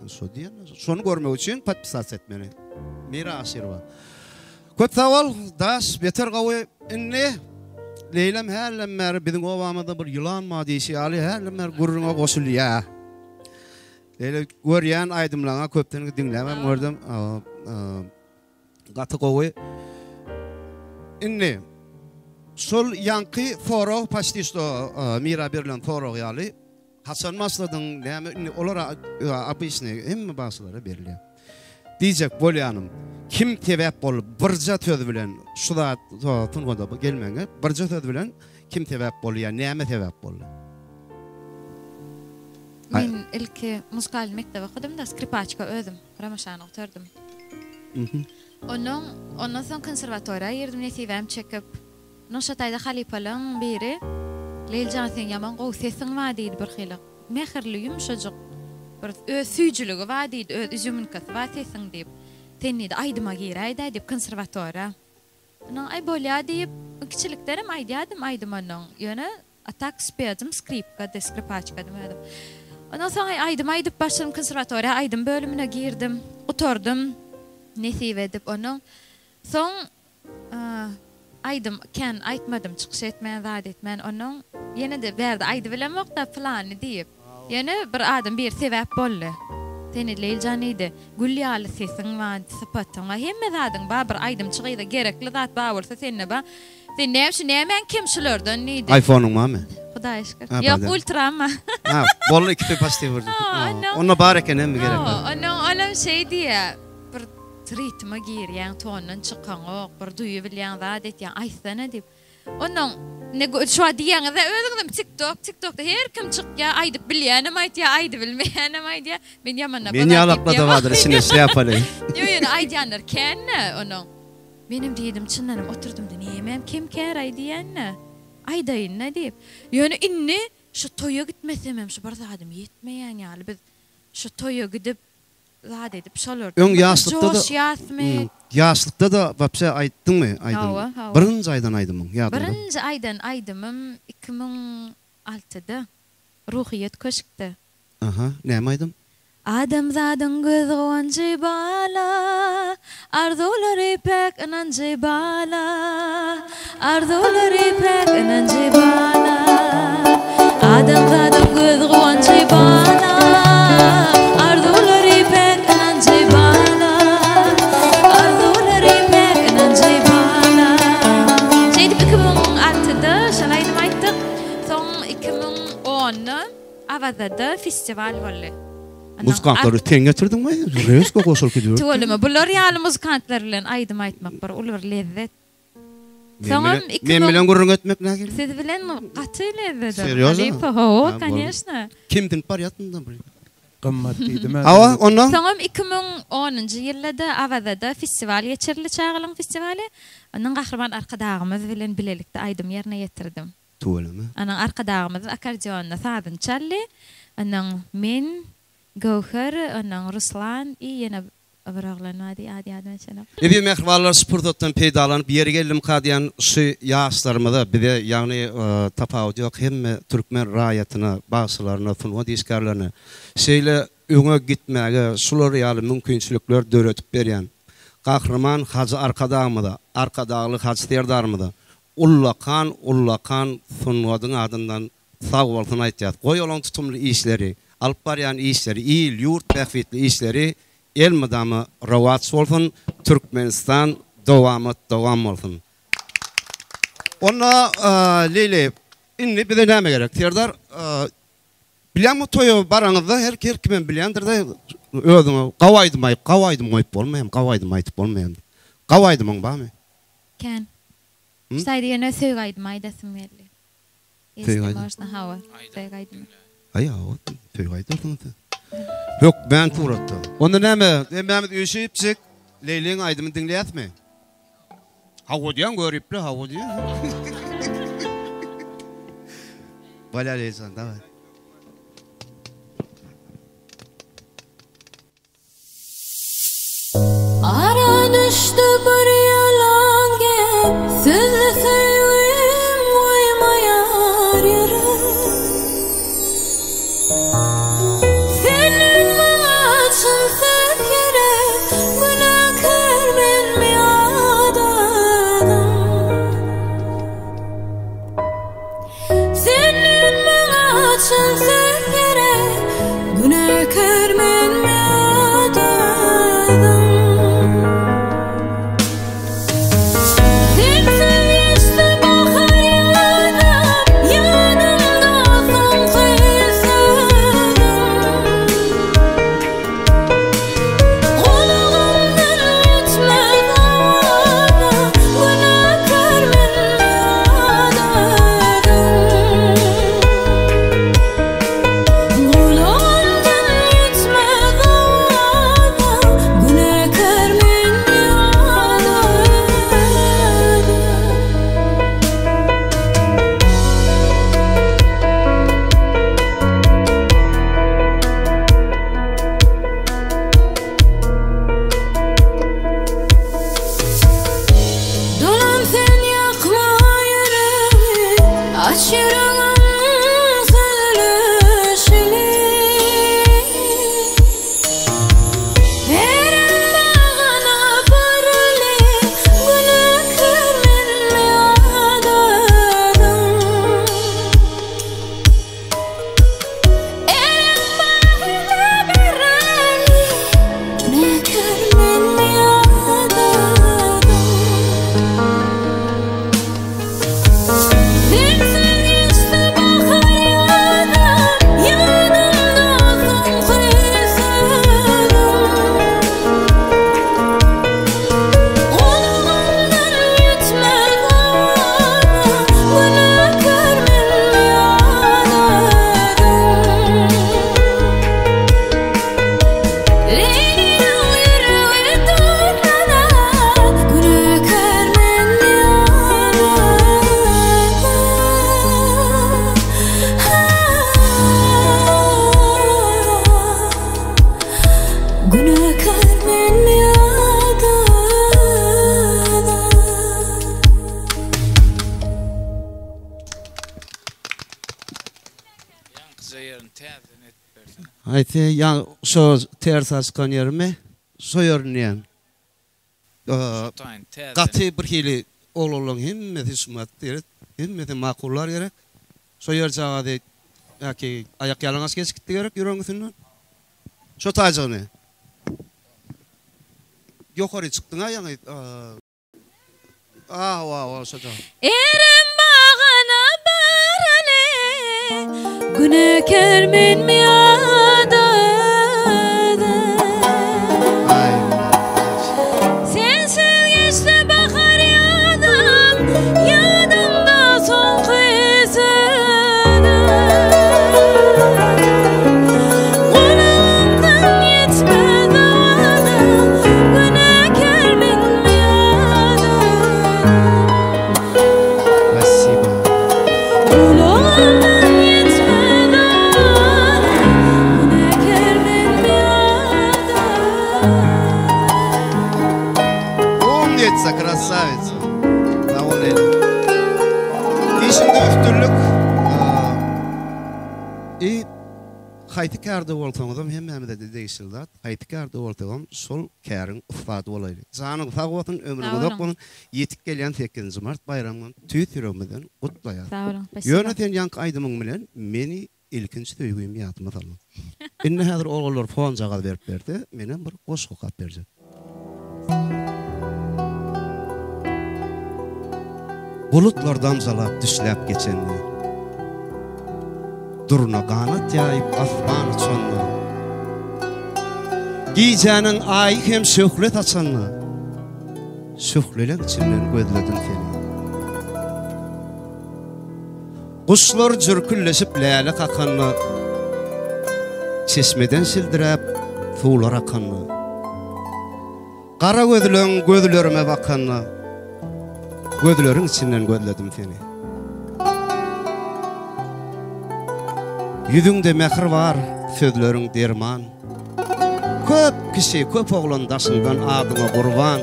Şo diýen. Şony görmek üçin podpisasiýa etmeli. Mira Aşyrowa. Köp sag bol, daş, beter gowy. Indi Leýlem hälden bäri biziň obamyzda bir ýylan bar diýşi ýaly hälden bäri gürrüňe goşulýar. Leýle görýän aýdymlaryňa köpden diňläbem gördüm. Gaty gowy. Indi şol ýaňky sorag paçti şto Mira berlen sorag ýaly haçan başladyň näme indi olar obyçnyý hemme bagşylara berilýär. Diýjek bolýanym kim sebäp boldy birje söz bilen şu zat sungata gelmegiňe birje söz bilen kim sebäp boldy ýa näme sebäp boldy? Men ilki muzykalnyý mekdep okadym-da skripaçka özüm. Ramaşany gutardym. Onnoň, ondan soň konserwatoriýa girdim nesibäm çekip. Onnoň şo taýda halypalaň biri, Leýli jan seň ýaman gowy sesiň bar diýdi birhili. Mähirli, ýumşajyk bir öz süýjüligi bar diýdi, öz izýuminkasy bar sesiň diýip. Sen diýdi aýdyma giräý-dä diýip konserwatoriýa. Onnoň aý bolýa diýip, kiçilikdenem aýdýadym aýdym onnoň. Ýöne A tak spejim skripkady, skripaçkadym özüm. Ondan soň aýdym aýdyp başladym, konserwatoriýa aýdym bölümine girdim. Gutardym. Nesip edip onuň. Soň aýdym kän aýtmadym, çykyş etmän, zat etmän. Onuň ýene-de bärde aýdybilemok-da pylany diýip. Ýöne bir adam biri sebäp boldy. Seni Leýljan diýdi, gül ýaly sesiň bar, sypatyň bar, hemme zadyň bar, bir aýdymçy gyza gerekli zat bar bolsa sende bar. Sen näme üçin nämäň kem şulardan diýdi. IPhone-yň barmy? Hudaýa şükür. Ýok, ultram bar. Ha, boldy ikisi paçti bir. Onda bar eken hemme gerek. Onda olam şeý diýýär, bir ritme girýäň, tondan çykaňok, bir duýy bilýäň, zat etýäň, aýtsana diýip. Onnoň ne şu wagt diýýäňiz-ä özüňizem TikTok, TikTokda her kim çykýar, aýdyp bilýänem aýtýar, aýdybilmeýänem aýdýar. Men ýamanlap Men ýalakla-da bardyr içinde şlýapaly. Ýok, ýöne aýdýanlar kän-dä onuň. Menem diýdim, çyndanam oturdym-da, nämem kem-käraý diýýän-dä. Aýdaýyn-da diýip. Ýöne indi şu toýa gitmesemem şu bir zadym ýetmeýän ýaly. Biz şu toýa gidip, zat edip şolardan Öň ýaşlykda-da joşýasmy? Ýaşlykda-da wapşe aýtdyňmy aýdym? Hawa, hawa. Birinji aýdan aýdymyň ýadyňda? Birinji aýdan aýdymym 2006-da Ruhyýet köşkde. Aha, näme aýdym? Adamzadyň göz guwanjy bala, Arzuwlary päk ynanjy bala, Arzuwlary päk ynanjy bala. Adamzadyň göz guwanjy bala, Arzuwlary päk ynanjy bala, Arzuwlary päk ynanjy bala. Şeýdip 2006-da şol aýdymy aýtdyk. Soň 2010-da Awazada festiwal boldy. Muzykantlary sen getirdiňmi? Rezko goşulyp gidiberipdir. Tüweleme, bular ýaly muzykantlar bilen aýdym aýtmak bir uly bir lezzet. Soňam Men bilen gürrüň etmek nähili? Siz bilen gaty lezzet. Serýozno? Halypa, hawa, koneşno. Kimdinip barýas mundan bir? Gymmat diýdim-ä. Hawa, ondan? Soňam 2010-njy ýylda-da Awazada festiwal geçirildi, çagalaryň festiwaly. Ondan Gahryman Arkadagymyz bilen bilelikde aýdym ýerine ýetirdim. Tüweleme. Onuň Arkadagymyz akkordeonda sazyny çaldy. Onuň men, Göwher, onuň Ruslan i ýene bir oglan bardy, ady ýadyma düşenok. Eziz mähribanlar şu pursatdan peýdalanyp ýeri geldimka diýen şu ýaşlarymyza bize ýagny tapawudy ýok hemme türkmen raýatyna bagşylaryna sungat işgärlerine şeýle öňe gitmäge şular ýaly mümkinçilikler döredip berýän Gahryman Hajy Arkadagymyza Arkadagly Hajy Serdarymyza Ullakan ullakan sungadyň adyndan sag bolsun aýtýas. Goý olaň tutumly işleri, alyp barýan işleri il, ýurt bähbitli işleri elmydama rowaç bolsun, Türkmenistan dowamat dowam bolsun. Onda Leýli indi bize näme gerek Serdar bilýäňmi toýa baraňyzda her her kimem bilýändirde özüňe gawy aýdym aýyp gawy aýdym goýup bolmaýam gawy aýdym aýtyp bolmaýam gawy aýdymyň barmy? Kän. Şu taýda ýöne söýgi aýdymy aýdasym geldi. Söýgi aýdym. Można hawa, söýgi aýdymy. Aý hawa, söýgi aýdarsyň sen. Hökmän suratda. Onda näme, hemmämiz üýşüpjik Leýliň aýdymyny diňleýäsmi? Hawa diýýän göripli hawa diýýän. Bolýar Leýlijan daway. Ara düşdi bir ýalan gep, Sözli söýgim goýmaýar ýürek. Senden maňa çyn söz gerek, Günäkär menmi adadım? Senden maňa çyn söz gerek, Günäkär menmi adadym? Sensiz geçdi bahar ýazam, Ýanymda soňky sözüm. Gulagymdan ýetmez owaza, Günäkär menmi adadym? Gulagymdan ýetmez owaza, Günäkär menmi adadym? Dolan sen ýakma ýüregi, Aç ýüregim sözleşeli. Erem bagyna baraly, Günäkär menmi adadyň? Erem bagyna baraly, Günäkär menmi adadyň? Sensiz geçdi bahar ýazam, Ýanymda soňky sözüm. Gulagymdan ýetmez owaza, Günäkär menmi adadyň? Leýliniň ýüregi durlana, Günäkär menmi adadyň? Günäkär menmi adadyň? Ýaňkyja ýerini täzeden edip bersene. Haýsy ýa şo ters açykan ýerimi? Şo ýerini diýýän. Şu taýyny täzeden. Gaty bir hili oglanlaryň hemmesi şumat gerek, hemmesi makullar gerek. Şo ýerjagazy ýa-ki aýak ýalaňaç geçip gitdi gerek ýüregiň üstünden. Şo taýjygyny. Ýokary çykdyň-a ýaňy. Erem bagyna baraly, Günäkär menmi adada? Sensiz geçdi bahar ýazam, Ýadymda soňky sözüm. Gulagymdan ýetmez owaza, Günäkär menmi Spasibo. Gulagymdan ýetmez owaza, Günäkär menmi Umnica, krasawica. Sag bol Leýli. Işiňde üstünlik. I haýsy kärde bolsaňyzam hemmämize-de degişli zat. Haýsy kärde bolsagam şol käriň ussady bolaýly. Janyň sag bolsun, ömrüň uzak bolsun. Ýetip gelýän sekizinji mart baýramyňam tüýs ýüregimizden gutlaýas. Sag boluň, spasiba. Ýöne sen ýaňky aýdymyň bilen meni ilkinji söýgimi ýadyma saldyň. Indi häzir oglanlar fonjagaz berip berse, menem bir goşgy okap berjek. Bulutlar damjalap düşläp geçende, Durna ganat ýaýyp asman uçanda, Gijäniň aýy hem şöhle saçanda, Şöhleleň içinden gözledim seni. Guşlar jürkülleşip läle kakanda, Çeşmeden şildiräp suwlar akanda, Gara gözleň gözlerime bakanda. Gözleriň içinden gözledim seni. Ýüzüňde mähir bar, sözleriň derman. Köp kişi, köp oglan daşyňdan adyňa gurban.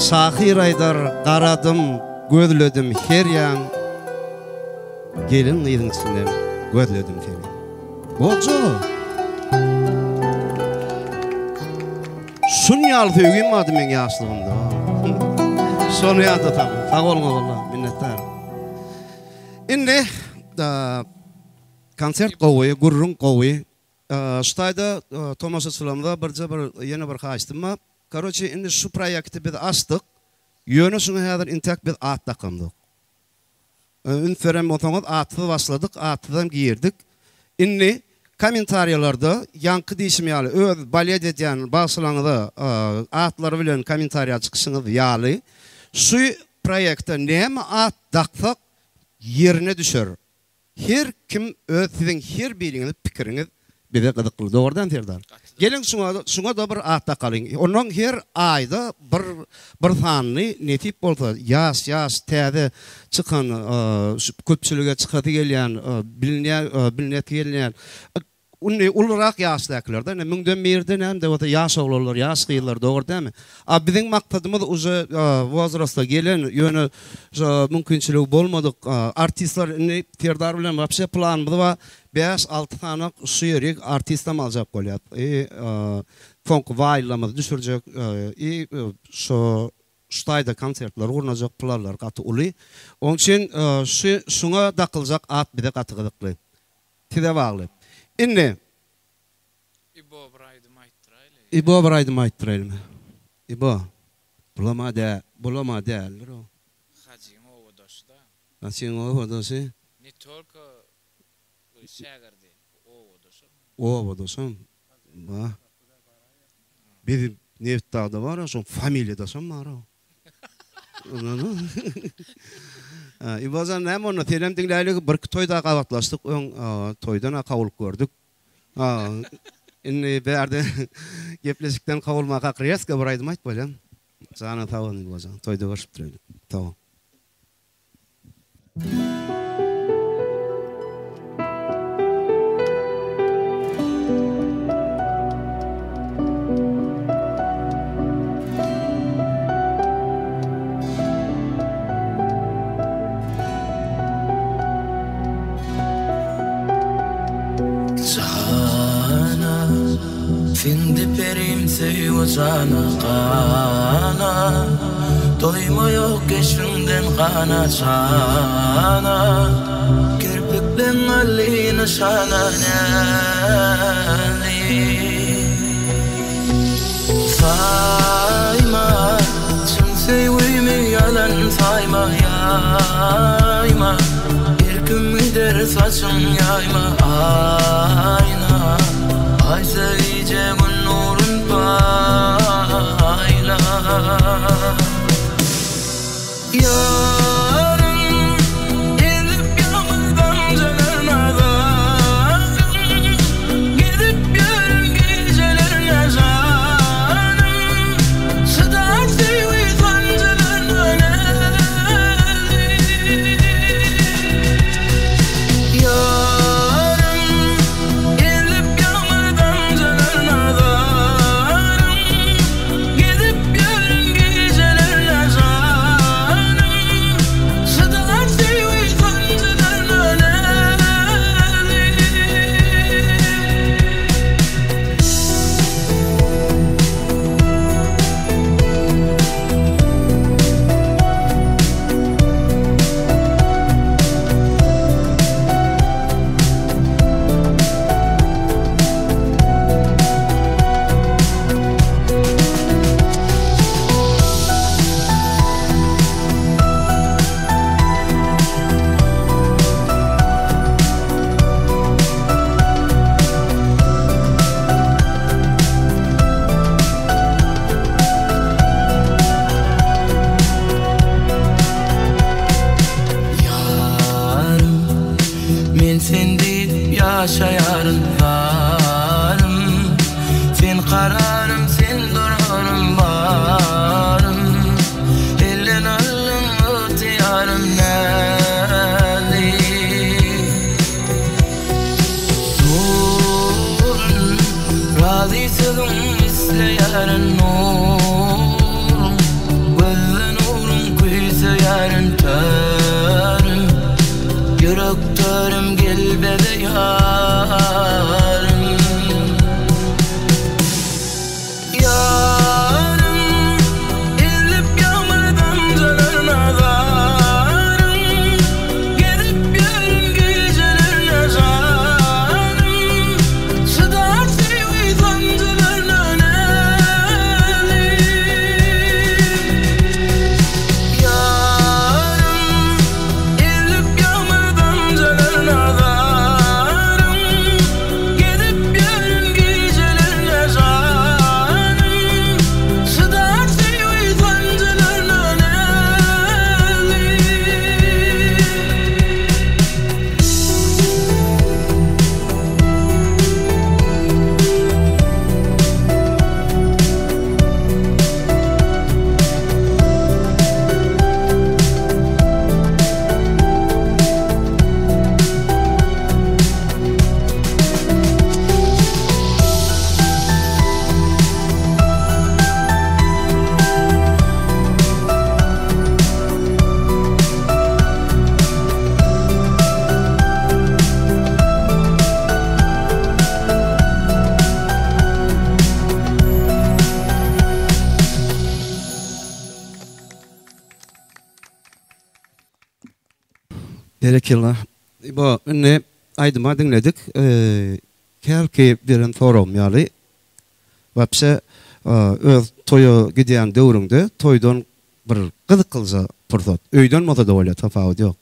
Şahyr aýdar, garadym, gözledim her ýan. Gelin gyzyň içinden gözledim seni. Boljagy. Şun ýaly söýgim bardy meň ýaşlygymda. Şony ýada saldyň. Sag boluň ogullar, minnetdar. Indi konsert gowy, gürrüň gowy. Şu taýda tomaşaçylarymyza birje bir ýene bir haýyştym bar. Karoçe indi şu proýekti biz açdyk. Ýöne şuňa häzir intäk biz at dakamzok. Üns beren bolsaňyz atsyz başladyk, atsyzam girdik. Indi kommentariýalarda ýaňky diýşim ýaly öz balet edýän bagşylaňyza atlary bilen kommentariýa çykyşyňyz ýaly şu proýekte näme at daksak ýerine düşer. Her kim öz siziň her biriňiziň pikiriňiz bize gyzykly. Dogry dämi Serdar? Geliň şuňa şuňa-da bir at dakalyň. Onnoň her aýda bir bir sanyny nesip bolsa ýaş ýaş täze çykan şu köpçülige çykasy gelýän bilinýä bilinesi gelýän Indi ulurak ýaşdakylarda ine müňden birde näme-de bolsa ýaş oglanlar, ýaş gyzlar dogry dälmi? A biziň maksadymyz uje wozrasta gelen, ýöne şo mümkinçiligi bolmadyk artistler indi Serdar bilen wapşe planymyz bar, bäş-alty sany şu ýerik artistem aljak bolýas. I soňky waýllamyzy düşürjek i şo şu taýda konsertler gurnajak planlar gaty uly. Oň üçin şu şuňa dakyljak at bize gaty gyzykly. Size bagly. Indi. Ibo bir aýdym aýtdyraýly. Ibo bir aýdym aýtdyraýlymy. Ibo. Bulama dä, bulama däldir o. Hajyň obadaşy-da. Hajyň obadaşy. Ne tolko şägirdi, obadaşam. Obadaşam. Ba. Biz Nebitdagda bar-a, şoň familiýadaşam bar-a. Ibojan näme onda senem diňläýlik birki toýda gabatlaşdyk öň toýdan-a kawulyp gördük. Indi bärde gepleşikden kawulmakak rezko bir aýdym aýt bolýa. Janyň sag bolsun Ibojan toýda görşüp duraýlyk. Sag bol. Jana, Siňdi perim söýgi jana gana Doýma ýok keşbiňden gana jana Kirpikleň aldy nyşana näzli Saýma çyn söýgümi ýalan saýma ýaýma Erkim gider saçyň ýaýma aýna Aýsa gije gün nurun paýla Ýarym ezip ýagmyr damjalar nazarym Gezip ýörün gijelerine janym Çydar söýgi sanjylaryna näzli Ýarym ezip ýagmyr damjalar nazarym Gezip ýörün gijelerine janym Çydar söýgi sanjylaryna näzli. Ýarym, men sen diýip ýaşaýaryn zarym Sen kararym, sen durarym barym. Berekella. Bu indi aýdyma diňledik. Hälki beren soragym ýaly wapşe öz toýa gidýän döwrüňde toýdan bir gyzyklyja pursat. Öýden bolsa-da bolýar, tapawudy ýok.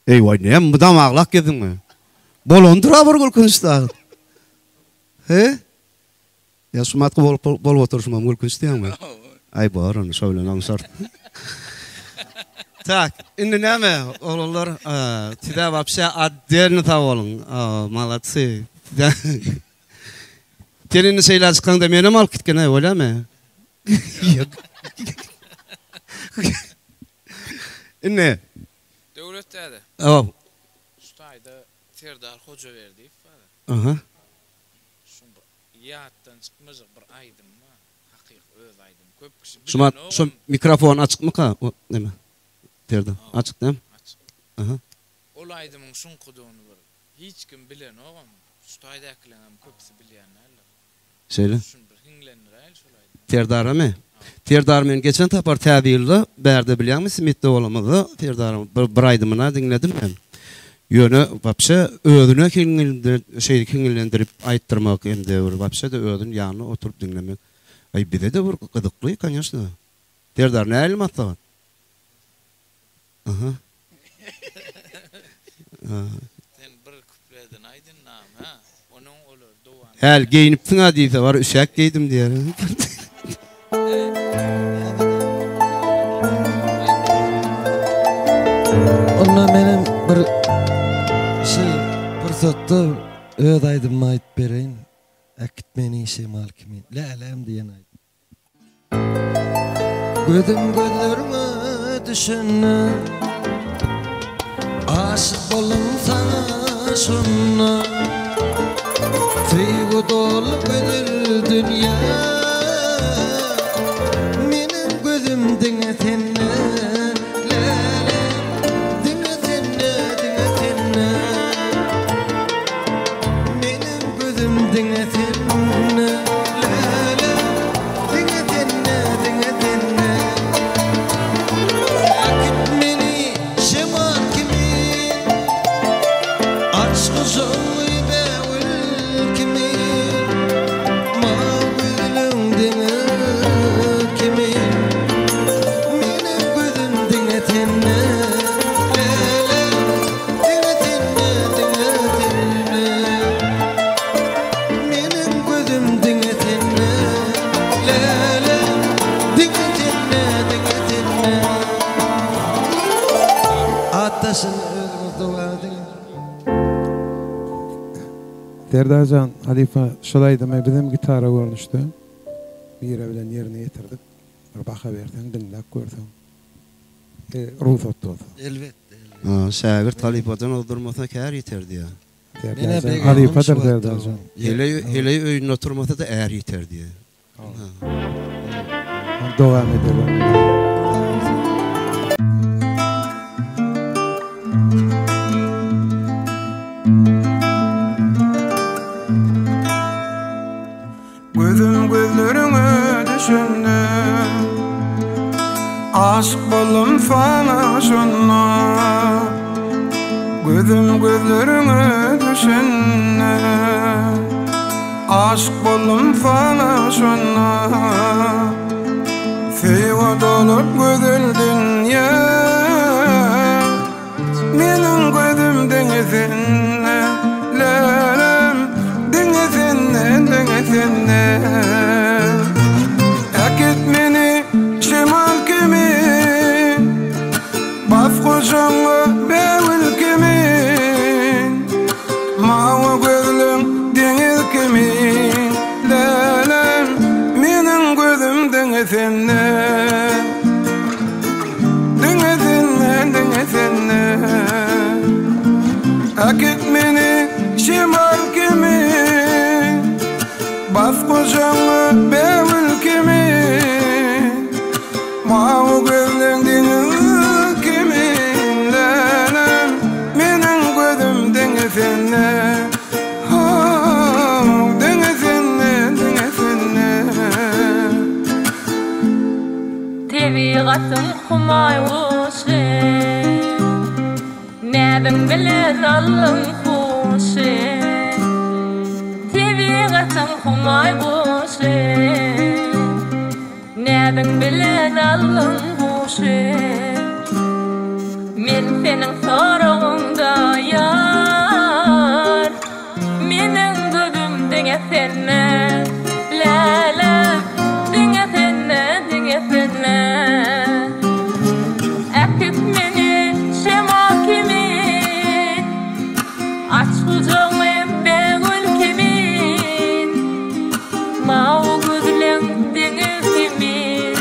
Eý-waý, näme mydam aglap gezdiňmi? Bolandyr-a bir gülkünç zat. He? Ýa şu matky bolup bolup oturyşymam gülkünç diýýäňmi? Aý bor onda şo bilen oňşarys. Tak, indi näme oglanlar size wapşe otdelny sag boluň. Maladsy. Sen indi şeýle çykaňda menem alyp gitgin-aý bolýamy? Indi. Döwlet däde. Hawa. Şu taýda Serdar Hojaberdiýew bar. Aha. Şuň bir Ýatdan çykmajak bir aýdym bar. Hakyky öz aýdymy. Köp kişi Şumat bilenogam. şu mikrofon açykmyka o neme Serdar açyk dämi? Açyk. Aha. Ol aýdymyň şuňkudygyny bir hiç kim bilenogam. Şu taýdakylaňam köpüsi bilýän däldir. Şeýle. Şuny bir hiňlendiräýeli şol aýdymy. Serdaramy? Serdar men geçen sapar täze ýylda bärde bilýäňmi Smitde bolamyzda Serdaryň bir bir aýdymyna diňledim men. Ýöne wapşe özüne şeýle hiňlendirip aýtdyrmak hem-de bir wapşe-de özüni ýanynda oturyp diňlemek aý bize-de bir gyzykly koneşno. Serdar nähili maslahat? Aha. Sen bir küpledini aýt indi ha. Onuň olar dowam. Häl geýinipsiň-a diýse, bar üşäk geýdim diýer. Onda menem bir şu pursatda öz aýdymymy aýdyp bereýin. Äkit meni şemal kimin. Läläm diýen aýdym. Gözüm gözleriňe düşende Aşyk boldum saňa şonda Söýgi doly gözel dünýä Meniň gözüm diňe sende Läläm diňe sende diňe sende Meniň gözüm diňe sende Läle diňe sende diňe sende Äkit meni şemal kimin Aç gujagyňy bägül kimin Mawy gözleň deňiz kimin Meniň gözüm diňe sende Läle Diňe sende, diňe sende Meniň gözüm diňe sende Läle, diňe sende, diňe sende Atdaşyny özüňiz dowam ediň. Serdarjan halypa şol aýdymy bizem gitara görnüşde Mira bilen ýerine ýetirdik. Bir baha berseň diňläp görseň. Rugsat bolsa. Elbetde, elbetde. Şägirt halypadan ozdurmasa kär ýiter diýýär. Serdarjan halypadyr Serdarjan. Heleý heleý öýünde oturmasa-da är ýiter diýýär. Dowam edelim. Gözüm gözleriňe düşende Aşyk boldum saňa şonda Gözüm gözleriňe düşende Aşyk boldum saňa şonda Söýgä dolup gözel dünýä Meniň gözüm diňe sende, lälem, Diňe sende, diňe sende. Äkit meni şemal kimin, Bas gujagyňa bägül kimin, Mawy gözleň deňiz kimin, Lälem, meniň gözüm diňe sende. Diňe sende, diňe sende Äkit meni şemal kimin Bas gujagyňa bägül kimin Mawy gözleň deňiz kimin Läläm, meniň gözüm diňe sende How, diňe sende, diňe sende. Tebigatyň humaý guşy. guşy Näziň bilen aldyň huşy Tebigatyň humaý guşy Näziň bilen aldyň huşy Men seniň soragyňda ýar Meniň gözüm diňe sende Läle diňe sende diňe sende Äkit meni şemal kimin Aç gujagyňy bägül kimin Mawy gözleň deňiz kimin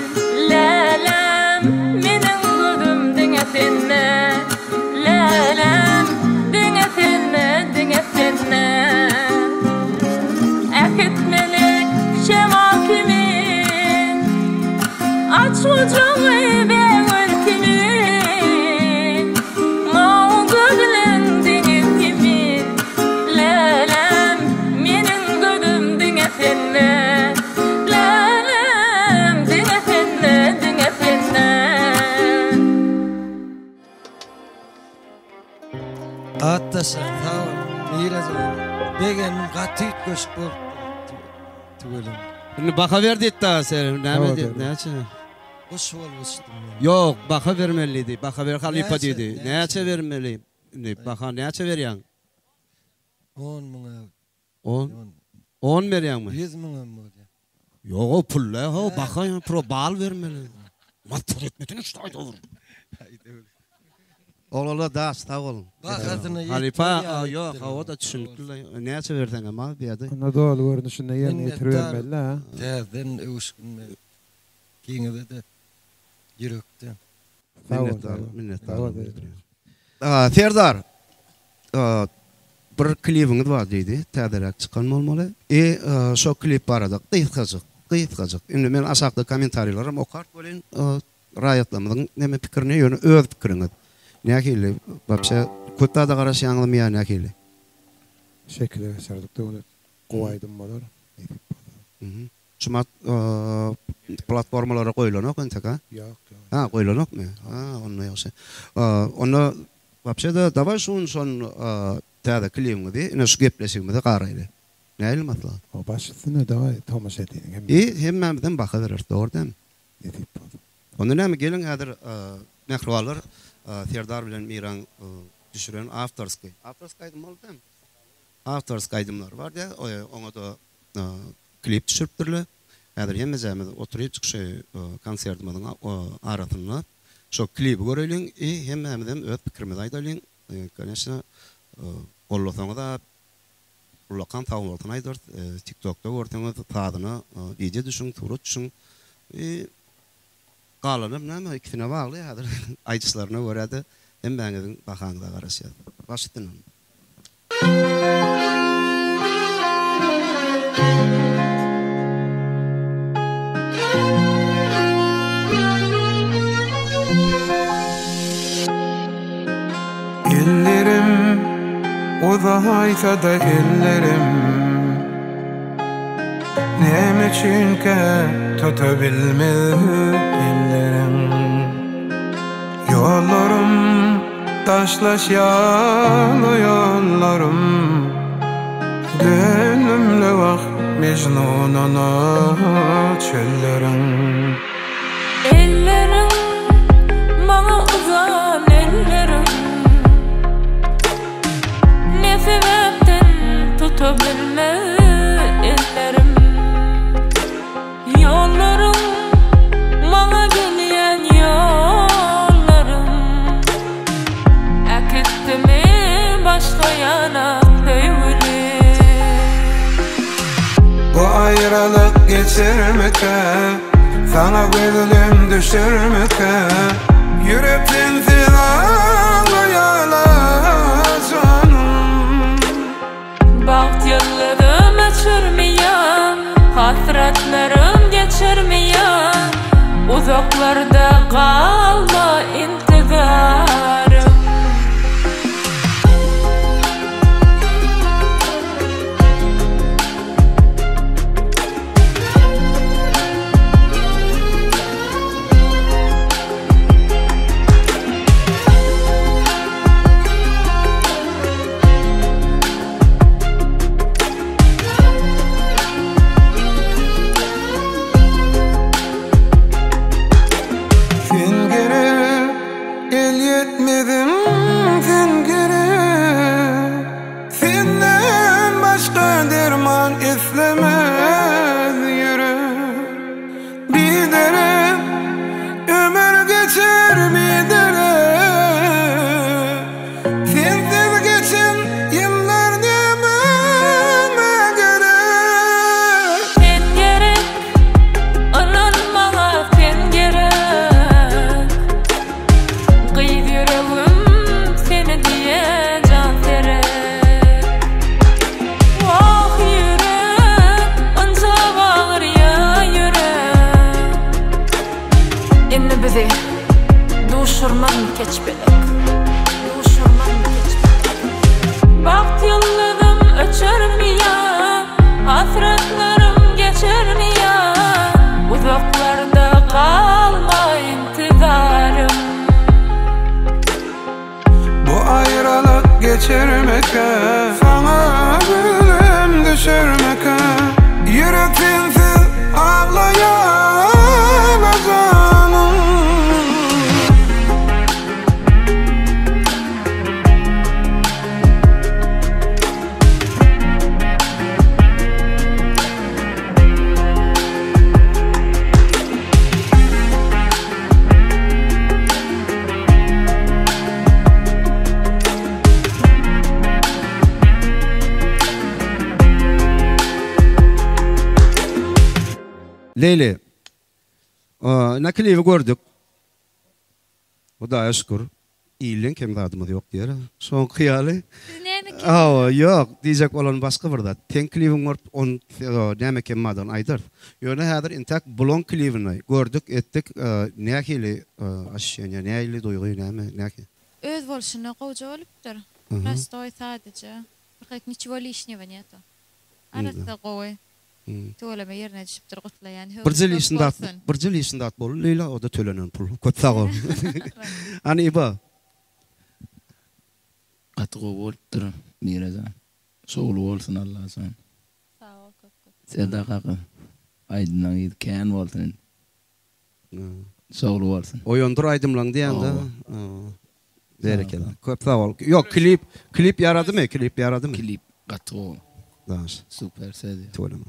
Läläm meniň gözüm diňe sende Läläm diňe sende diňe sende Äkit meni şemal kimin Aç gujagyňy bägül kimin Mawy gözleň deňiz kimin Läläm meniň gözüm diňe sende Läläm diňe sende diňe sende. Atdaşjan sag bol Mira jan begendim gaty üýtgeşik bolupdyr tüweleme. Indi baha ber diýdi dagy sen näme diýdi näçe. Guş bolup uçdum men. Ýok baha bermeli diýdi baha ber halypa diýdi näçe bermeli indi baha näçe berýäň. On müňe. On on berýäňmi. Ýüz müňem bolýar. Ýog-ow pul-la how baha pro bal bermeli. Masgara etmesene şu taýda bir. Oglanlar daş sag boluň. Bahasyna ýetmez Halypa ýaly ýok etdiler. hawa-da düşünipdir-le näçe berseňem az diýýärdi. Onda doly görnüşinde ýerine ýetiribermeli-dä. Täzeden öwüşgin berip ikiňize-de ýürekden. Sag bol. Minnetdar minnetdar. Sag bol. Serdar bir klibiňiz bar diýdi täzeräk çykan bolmaly i şo klip barada gysgajyk gysgajyk indi men aşakda kommentariýalaram okart welin raýatlarymyzyň neme pikirini ýöne öz pikiriňiz nähili wapşe köp zada garaşýaňyzmy ýa nähili? Şekile geçirdik Döwlet. Gowy aýdym bolar. Nesip bolsa. Şumat platformalara goýlanok entek a? Ýok ýok. Ha goýlanokmy? Ha onda ýagşy. Onda wapşe-de daway şun şon täze klibiňizi ine şu gepleşigimizi garaýly. Nähili maslahat? O baş üstüne daway tomaşa edeliň hemmämiz. I hemmämizem baha bereris dogry dälmi? Nesip bolsa. Onda näme geliň häzir mähribanlar Serdar bilen Miraň düşüren awtorskiý. Awtorskiý aýdym boldy dälmi? Awtorskiý aýdymlary bar diýýär. Oňa-da klip düşüripdirler. Häzir hemmejämiz oturypjyk şu konsertimiziň arasynda şo klibi göreýliň i hemmämizem öz pikirimizi aýdalyň. Koneçno gollasaňyz-a ullakan sag bolsun aýdarys. Tiktokda görseňiz sazyna wideo düşüň, surat düşüň. I galanam näme ikisine bagly häzir aýdyşlaryna görä-de hemmäňiziň bahaňyza garaşýas. Baş üstüne. Ellerim uzaýsa-da ellerim Näme üçinkä tutabilmez ellerim Ýollarym Daşlaşýan o ýollarym Döndüm-le wah Mejnununa çölleriň. Elleriň maňa uzan elleriň Ne sebäpden tutabilmez ellerim. Ýollaryň maňa gelýän ýollaryň Äkitdimi başga ýana söýgülim. Bu aýralyk geçermikä Saňa gözlem düşermikä Ýürek sensiz aglaýala janym. Bagt ýyldyzym öçürmeýär, Hasratlarym geçirmeýär, Uzaklarda galma intizarym. keçpelek Duşurmazmy keçpelek Bagt ýyldyzym öçermi ýa Hasratlarym geçermi ýa Uzaklarda galma intizarym. Bu aýralyk geçermikä Saňa gülüm düşermikä Ýürek sensiz aglaýar janym. Leýli, ine klibi gördük. Hudaýa şükür, ilden kem zadymyz ýok diýer. Şoňky ýaly. Biz näme kem? Hawa, ýok, diýjek bolany başga bir zat. Seň klibiňi görüp, on näme kem bardygyny aýdarys. Ýöne häzir intäk bulaň klibini gördük, etdik, nähili oşuşeniýa, nähili duýgy, näme, nähili? Öz bolşuna gowja bolupdyr. Prostoý, sadaja. Bir hek niçiwo lişniwo netu. Arassa gowy. Tüweleme ýerine düşüpdir gutlaýan höwri Birje köp lişni zat, bolsun. birje lişni zat boldy Leýla oda tölenen pul. Köp sag bol. Hany Iba. Gaty gowy bolupdyr Mirejan. Şowly bolsun Allajan. Sag bol köp köp. Serdar kaka aýdymlaň yzy kän bolsun indi. Şowly bolsun. Oýandyr aýdymlaň diýende. Berekella. Köp sag bol. Ýok klip klip ýaradymy? Klip ýaradymy? Klip gaty gowy. Daş. Super söz ýok. Tüweleme.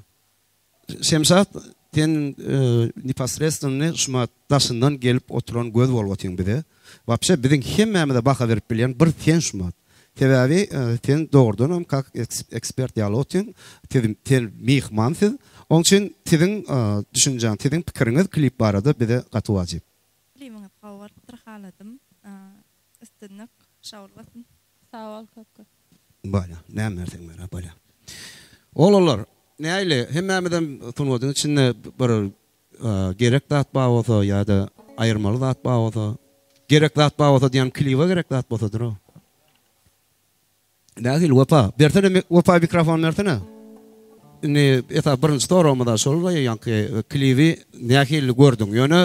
Şemşat sen neposredstwenny şumat daşyndan gelip oturan göz bolup otyň bize. Wapşe biziň hemmämize baha berip bilýän bir sen şumat. Sebäbi sen dogrudanam kak ekspert ýaly otyň. Siz sen myhman siz. Oň üçin siziň düşünjäň siziň pikiriňiz klip barada bize gaty wajyp. Klibiňiz gowy bolupdyr haladym üstünlik şowly bolsun. Sag bol köp köp. Bolýa näme berseň ber bolýa. Oglanlar nähili hemmämizem sungatyň içinde bir gerek zat bar bolsa ýa-da aýyrmaly zat bar bolsa gerek zat bar bolsa diýýän kliba gerek zat bolsadyr o. Nähili Wepa? Bersene Wepa mikrofon bersene. Indi esas birinji soragymyz-a şol ýaňky klibi nähili gördüň? Ýöne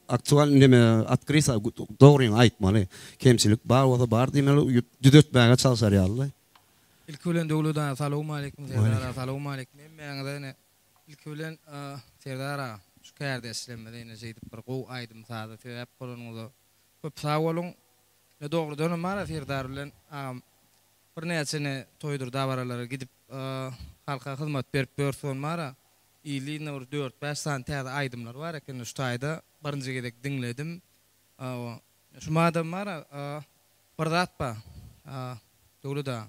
aktual neme otkrisa dogryňy aýtmaly. Kemçilik bar bolsa bar diýmeli, düzetmäge çalşar ýaly. Ilki bilen Döwlet aga salowmaleýkim Serdar aga salowmaleýkim hemmäňize ine ilki bilen Serdar aga şu kärdeşlerimize ine şeýdip bir gowy aýdym saza sebäp bolanyňyza köp sag boluň Ine dogrudanam bara Serdar bilen agam birnäçe ine toýdur dabaralara gidip halka hyzmat berip ýörsün bara illi ine bir dört-bäş sany täze aýdymlar bar eken şu taýda birinji gezek diňledim şu madam bara bir zat bar Döwlet aga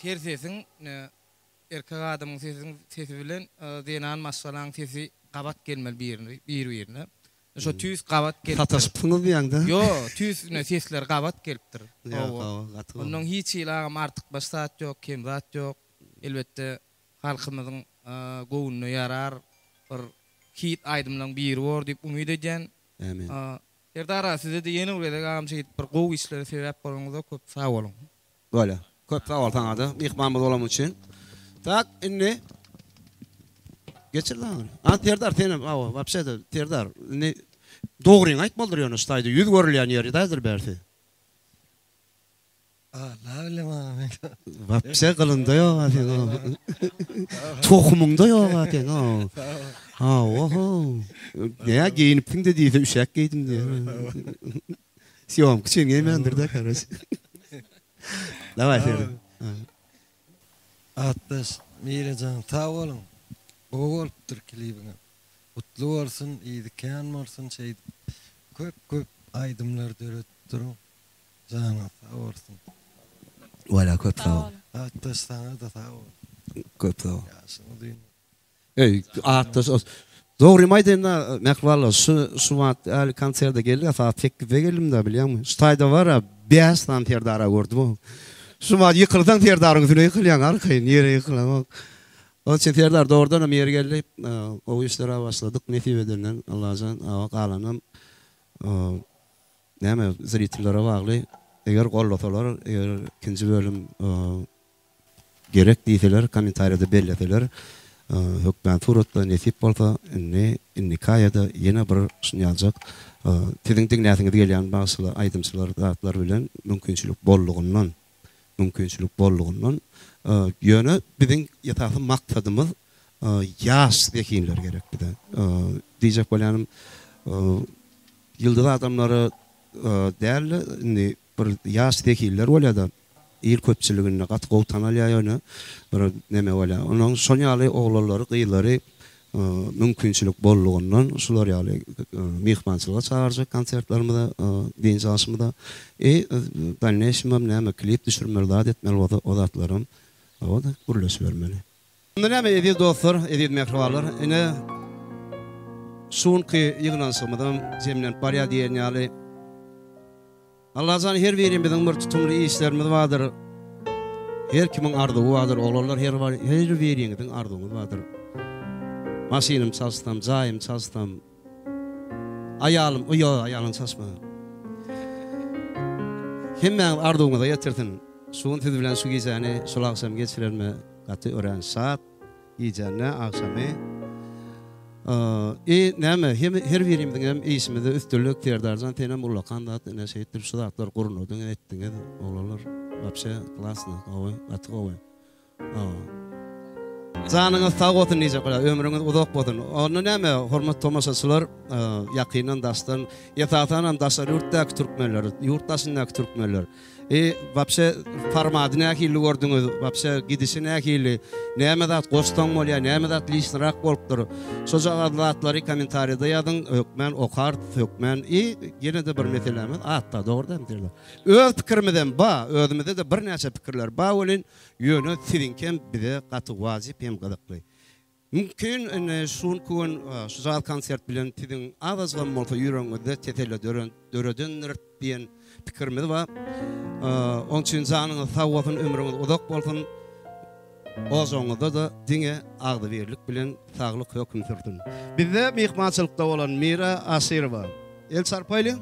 her sesiň ine erkek adamyň sesiň sesi bilen zenan maşgalaň sesi gabat gelmeli bir-birine Şo tüýs gabat gelipdir. Sataşypsyňyz diýýäňdä. Ýo, tüýs ine sesleri gabat gelipdir. Ýok, hawa, gaty gowy. Onnoň hiç hili agam artykmaç zat ýok, kem zat ýok. Elbetde halkymyzyň göwnüne ýarar bir hit aýdymlaň biri bor diýip umyt edýän. Ämin. Serdar aga sizede ýene bir gezek agam şeýdip bir gowy işlere sebäp bolanyňyza köp sag boluň. Bolýa. Köp sag bol saňada myhmanymyz bolanyň üçin. Tak indi geçir dagyny. A Serdar senem hawa wapşe-de Serdar indi dogryňy aýtmalydyr ýöne şu taýda ýüz görülýän ýeri däldir bärsi. Alla bilem aga men. Wapşe gylynda ýok a seň. Tohumyňda ýok a seň. Hawa how. Näme geýinipsiň-de diýse üşäk geýdim diýer. Sýomka üçin geýmändir-dä karoç. Daway Serdar. Atdaş, Mirejan sag boluň. Gowy bolupdyr klibiňiz. Gutly bolsun, yzy kän bolsun şeýdip köp köp aýdymlar döredip duruň. Janyňyz sag bolsun. Wala köp sag bol. Atdaş saňada sag bol. Köp sag bol. Ýaşyň uzyn. Eý, atdaş, dogrymy aýdaýyn-da, mähribanlar, şu şu wagt häli konserte geldik, sagat sekizde geldim-de, bilýäňmi? Şu taýda bar-a, bäş sany Serdar-a gördüm-ow. Şu wagt ýykylsaň Serdaryň üstüne ýykylýaň, arkaýyn ýere ýykylaňok. Onuň üçin Serdar, dogrudanam ýeri geldi, gowy işlere başladyk, nesip edenden, Allajan, galanam. Näme zritillere bagly, eger gollasalar, eger ikinji bölüm gerek diýseler, kommentariýada belleseler, hökmän suratda nesip bolsa indi indiki aýada ýene bir şuny ýaljak siziň diňläsiňiz gelýän bagşylar, aýdymçylar zatlar bilen mümkinçilik boldugyndan, mümkinçilik boldugyndan, ýöne biziň esasy maksadymyz ýaş zehinler gerek bize. Diýjek bolýanym Ýyldyz adamlary däl-de, indi bir ýaş zehinler bolýar-da, il köpçüliginde gaty gowy tanalýar ýöne bir neme bolýar. Onnoň şol ýaly oglanlary, gyzlary mümkinçilik boldugyndan şular ýaly myhmançylyga çagyrjak konsertlerimize, dynç alşymyza. I dalneýşimem näme klip düşürmeli zat etmeli bolsa o zatlaram hawa-da gürleşibermeli. Onda näme eziz dostlar, eziz mähribanlar, ine şu günki ýygnanyşygymyzam jemlenip barýar diýen ýaly. Allajan her birimiziň bir tutumly işlerimiz bardyr. Her kimiň arzuwy bardyr, oglanlar her her biriňiziň arzuwyňyz bardyr. Maşynym çalyşsam, jaýym çalyşsam, aýalym, ýok, aýalyňy çalyşma. Hemmäňiz arzuwyňyza ýetirsin. Şu gün siz bilen şu gijäni, şul agşamy geçirenime Gaty örän şat gijäni agşamy. I näme hem her birimiziň hem işimizde üstünlik Serdarjan senem ullakan zat ine şeýtdip şu zatlary gurnadyň etdiňiz oglanlar wapşe klasno gowy gaty gowy. Janyňyz sag bolsun diýjek bolýar ömrüňiz uzak bolsun. Onda näme hormatly tomaşaçylar ýakyndan daşdan esasanam daşary ýurtdaky türkmenler ýurt daşyndaky türkmenler E wapşe formady nähili gördüňiz? Wapşe gidişi nähili? Näme zat goşsaň bolýar, näme zat lişnirak bolupdyr? Şojagaz zatlary kommentariýada ýazyň, hökmän okarys, hökmän. I ýene-de bir meselämiz atda, dogry dälmi Serdar? Öz pikirimizem ba, özümizde-de birnäçe pikirler ba welin, ýöne siziňkem bize gaty wajyp hem gyzykly. Mümkin indi şu günki gün şu jaz konsert bilen siziň azajygam bolsa ýüregiňizde teselli döredendir diýen pikirimiz bar. Onuň üçin janyňyz sag bolsun, ömrüňiz uzak bolsun. Ojagyňyzda-da diňe agzybirlik bilen saglyk höküm sürsün. Bizde myhmançylykda bolan Mira Aşyrowa. El çarpaýlyň.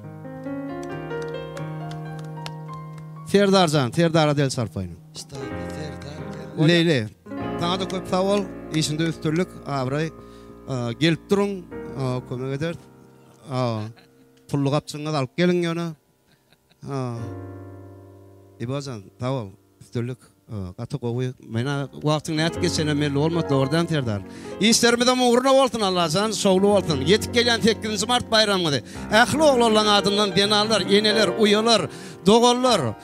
Serdarjan, Serdara-da el çarpaýlyň. Serdar. Leýli, saňa-da köp sag bol. Işiňde üstünlik, abraý. Gelip duruň, kömek ederis. Pully gapjygyňyzy alyp geliň ýöne. Ibojan, sag bol. Üstünlik. Gaty gowy. Mena wagtyň nädip geçenem belli bolmady dogry dämi Serdar? Işlerimizem ugruna bolsun Allajan şowly bolsun. Ýetip gelýän sekizinji mart baýramyňyzy ähli oglanlaň adyndan zenanlar, eneler, uýalar, doganlar,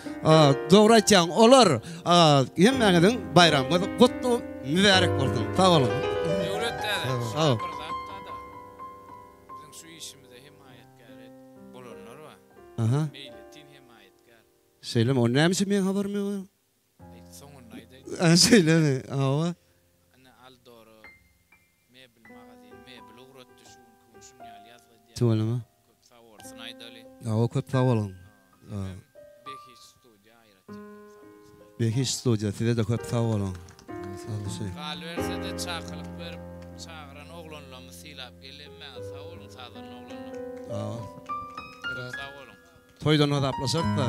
dogry aýtýaň olar hemmäňiziň baýramyňyz gutly mübärek bolsun. Sag boluň. Döwlet däde, şuňa bir zat dada. Biziň şu işimize hemaýatkär bolanlar bar. Meýletin hemaýatkär. Şeýlemi? Ony näme üçin meň habarym ýok? Aýt, soňunda aýdaýyn. A, şeýlemi? Hawa. Ine, Aldoro mebel magazyny mebel ugratdy, şu günki gün şuny ýaly ýazgy edýär. Tüweleme. Köp sag bolsun aýdaly. Hawa, köp sag boluň. Hemem Behiş studiýa aýratyn köp sag bolsun aýdaly. Behiş studiýa size-de köp sag boluň. Sag Galyberse-de çakylyk berip çagyran oglanlarymyz sylap geldi hemmäňiz sag boluň sazanda oglanlar. Hawa. Köp sag boluň. Toýdan hasaplaşarys-da,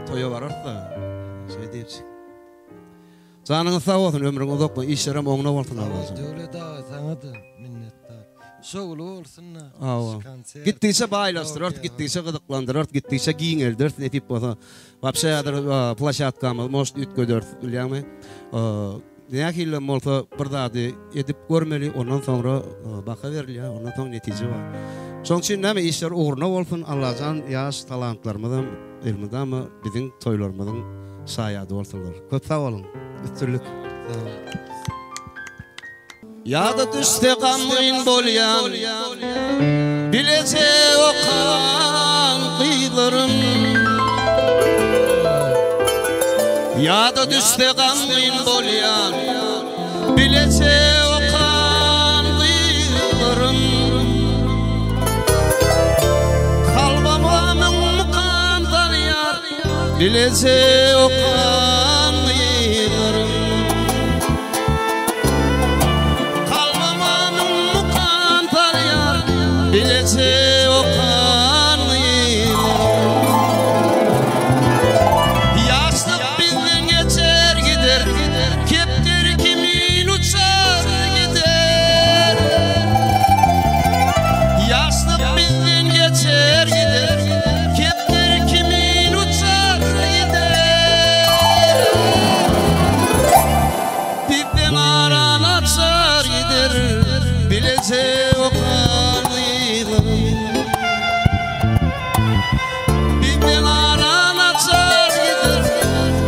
toýa bararys-da. Şeý diýipjik. Janyňyz sag bolsun, ömrüň uzak bolsun, işlerem oňuna bolsun Allajan. Döwlet aga saňa-da minnetdar. Şowly bolsun-da Hawa. şu konsert. Gitdigiçe baýlaşdyrarys, gitdigiçe gyzyklandyrarys, gitdigiçe giňelderis nesip bolsa. Wapşe häzir ploşadkamyzy может üýtgederis bilýäňmi? Nähilem bolsa bir zady edip görmeli, ondan soňra baha berilýär, ondan soň netije bar. Şoň üçin näme işler ugruna bolsun, Allajan ýaş talantlarymyzam elmydama biziň toýlarymyzyň şaýady bolsunlar. Köp sag boluň. Üstünlik. Ýada düşse gamgyn bolýan Bileje okan gyzlarym Ýada düşse gamgyn bolýan Bileje okan gyzlarym Kalbyma müň mukam salýar Bileje okan gyzlarym Kalbyma müň mukam salýar Bileje okan gyzlarym. Bileje okan gyzlarym. Bizden aran açar gider,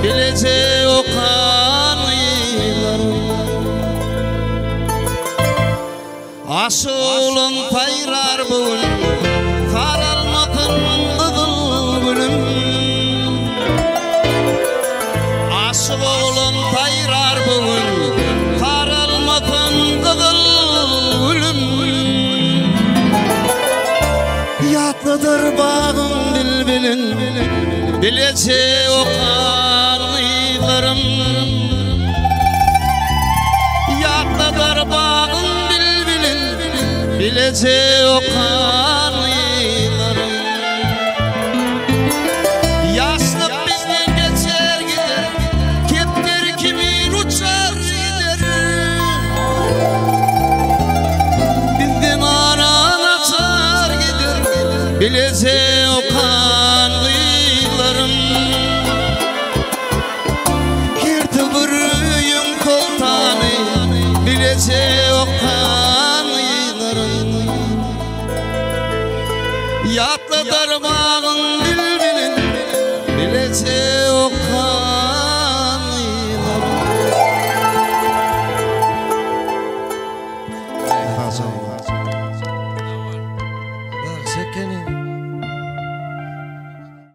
Bileje okan gyzlarym. Aşyk oglan saýrar bu gün, Saralmasyn gyzyl gülüm. Aşyk oglan saýrar bu gün, Saralmasyn gyzyl gülüm. Ýatladar bagyň bilbilin, Bileje okan gyzlarym. Ýatladar bagyň bilbilin, Bileje okan gyzlarym. Ýaşlyk bizden geçer gider, Kepderi kimin uçar gider. Bizden aran açar gider, Bileje okan gyzlarym. Hersi bir öýüň soltany, Bileje okan gyzlarym. Ýatladar bagyň.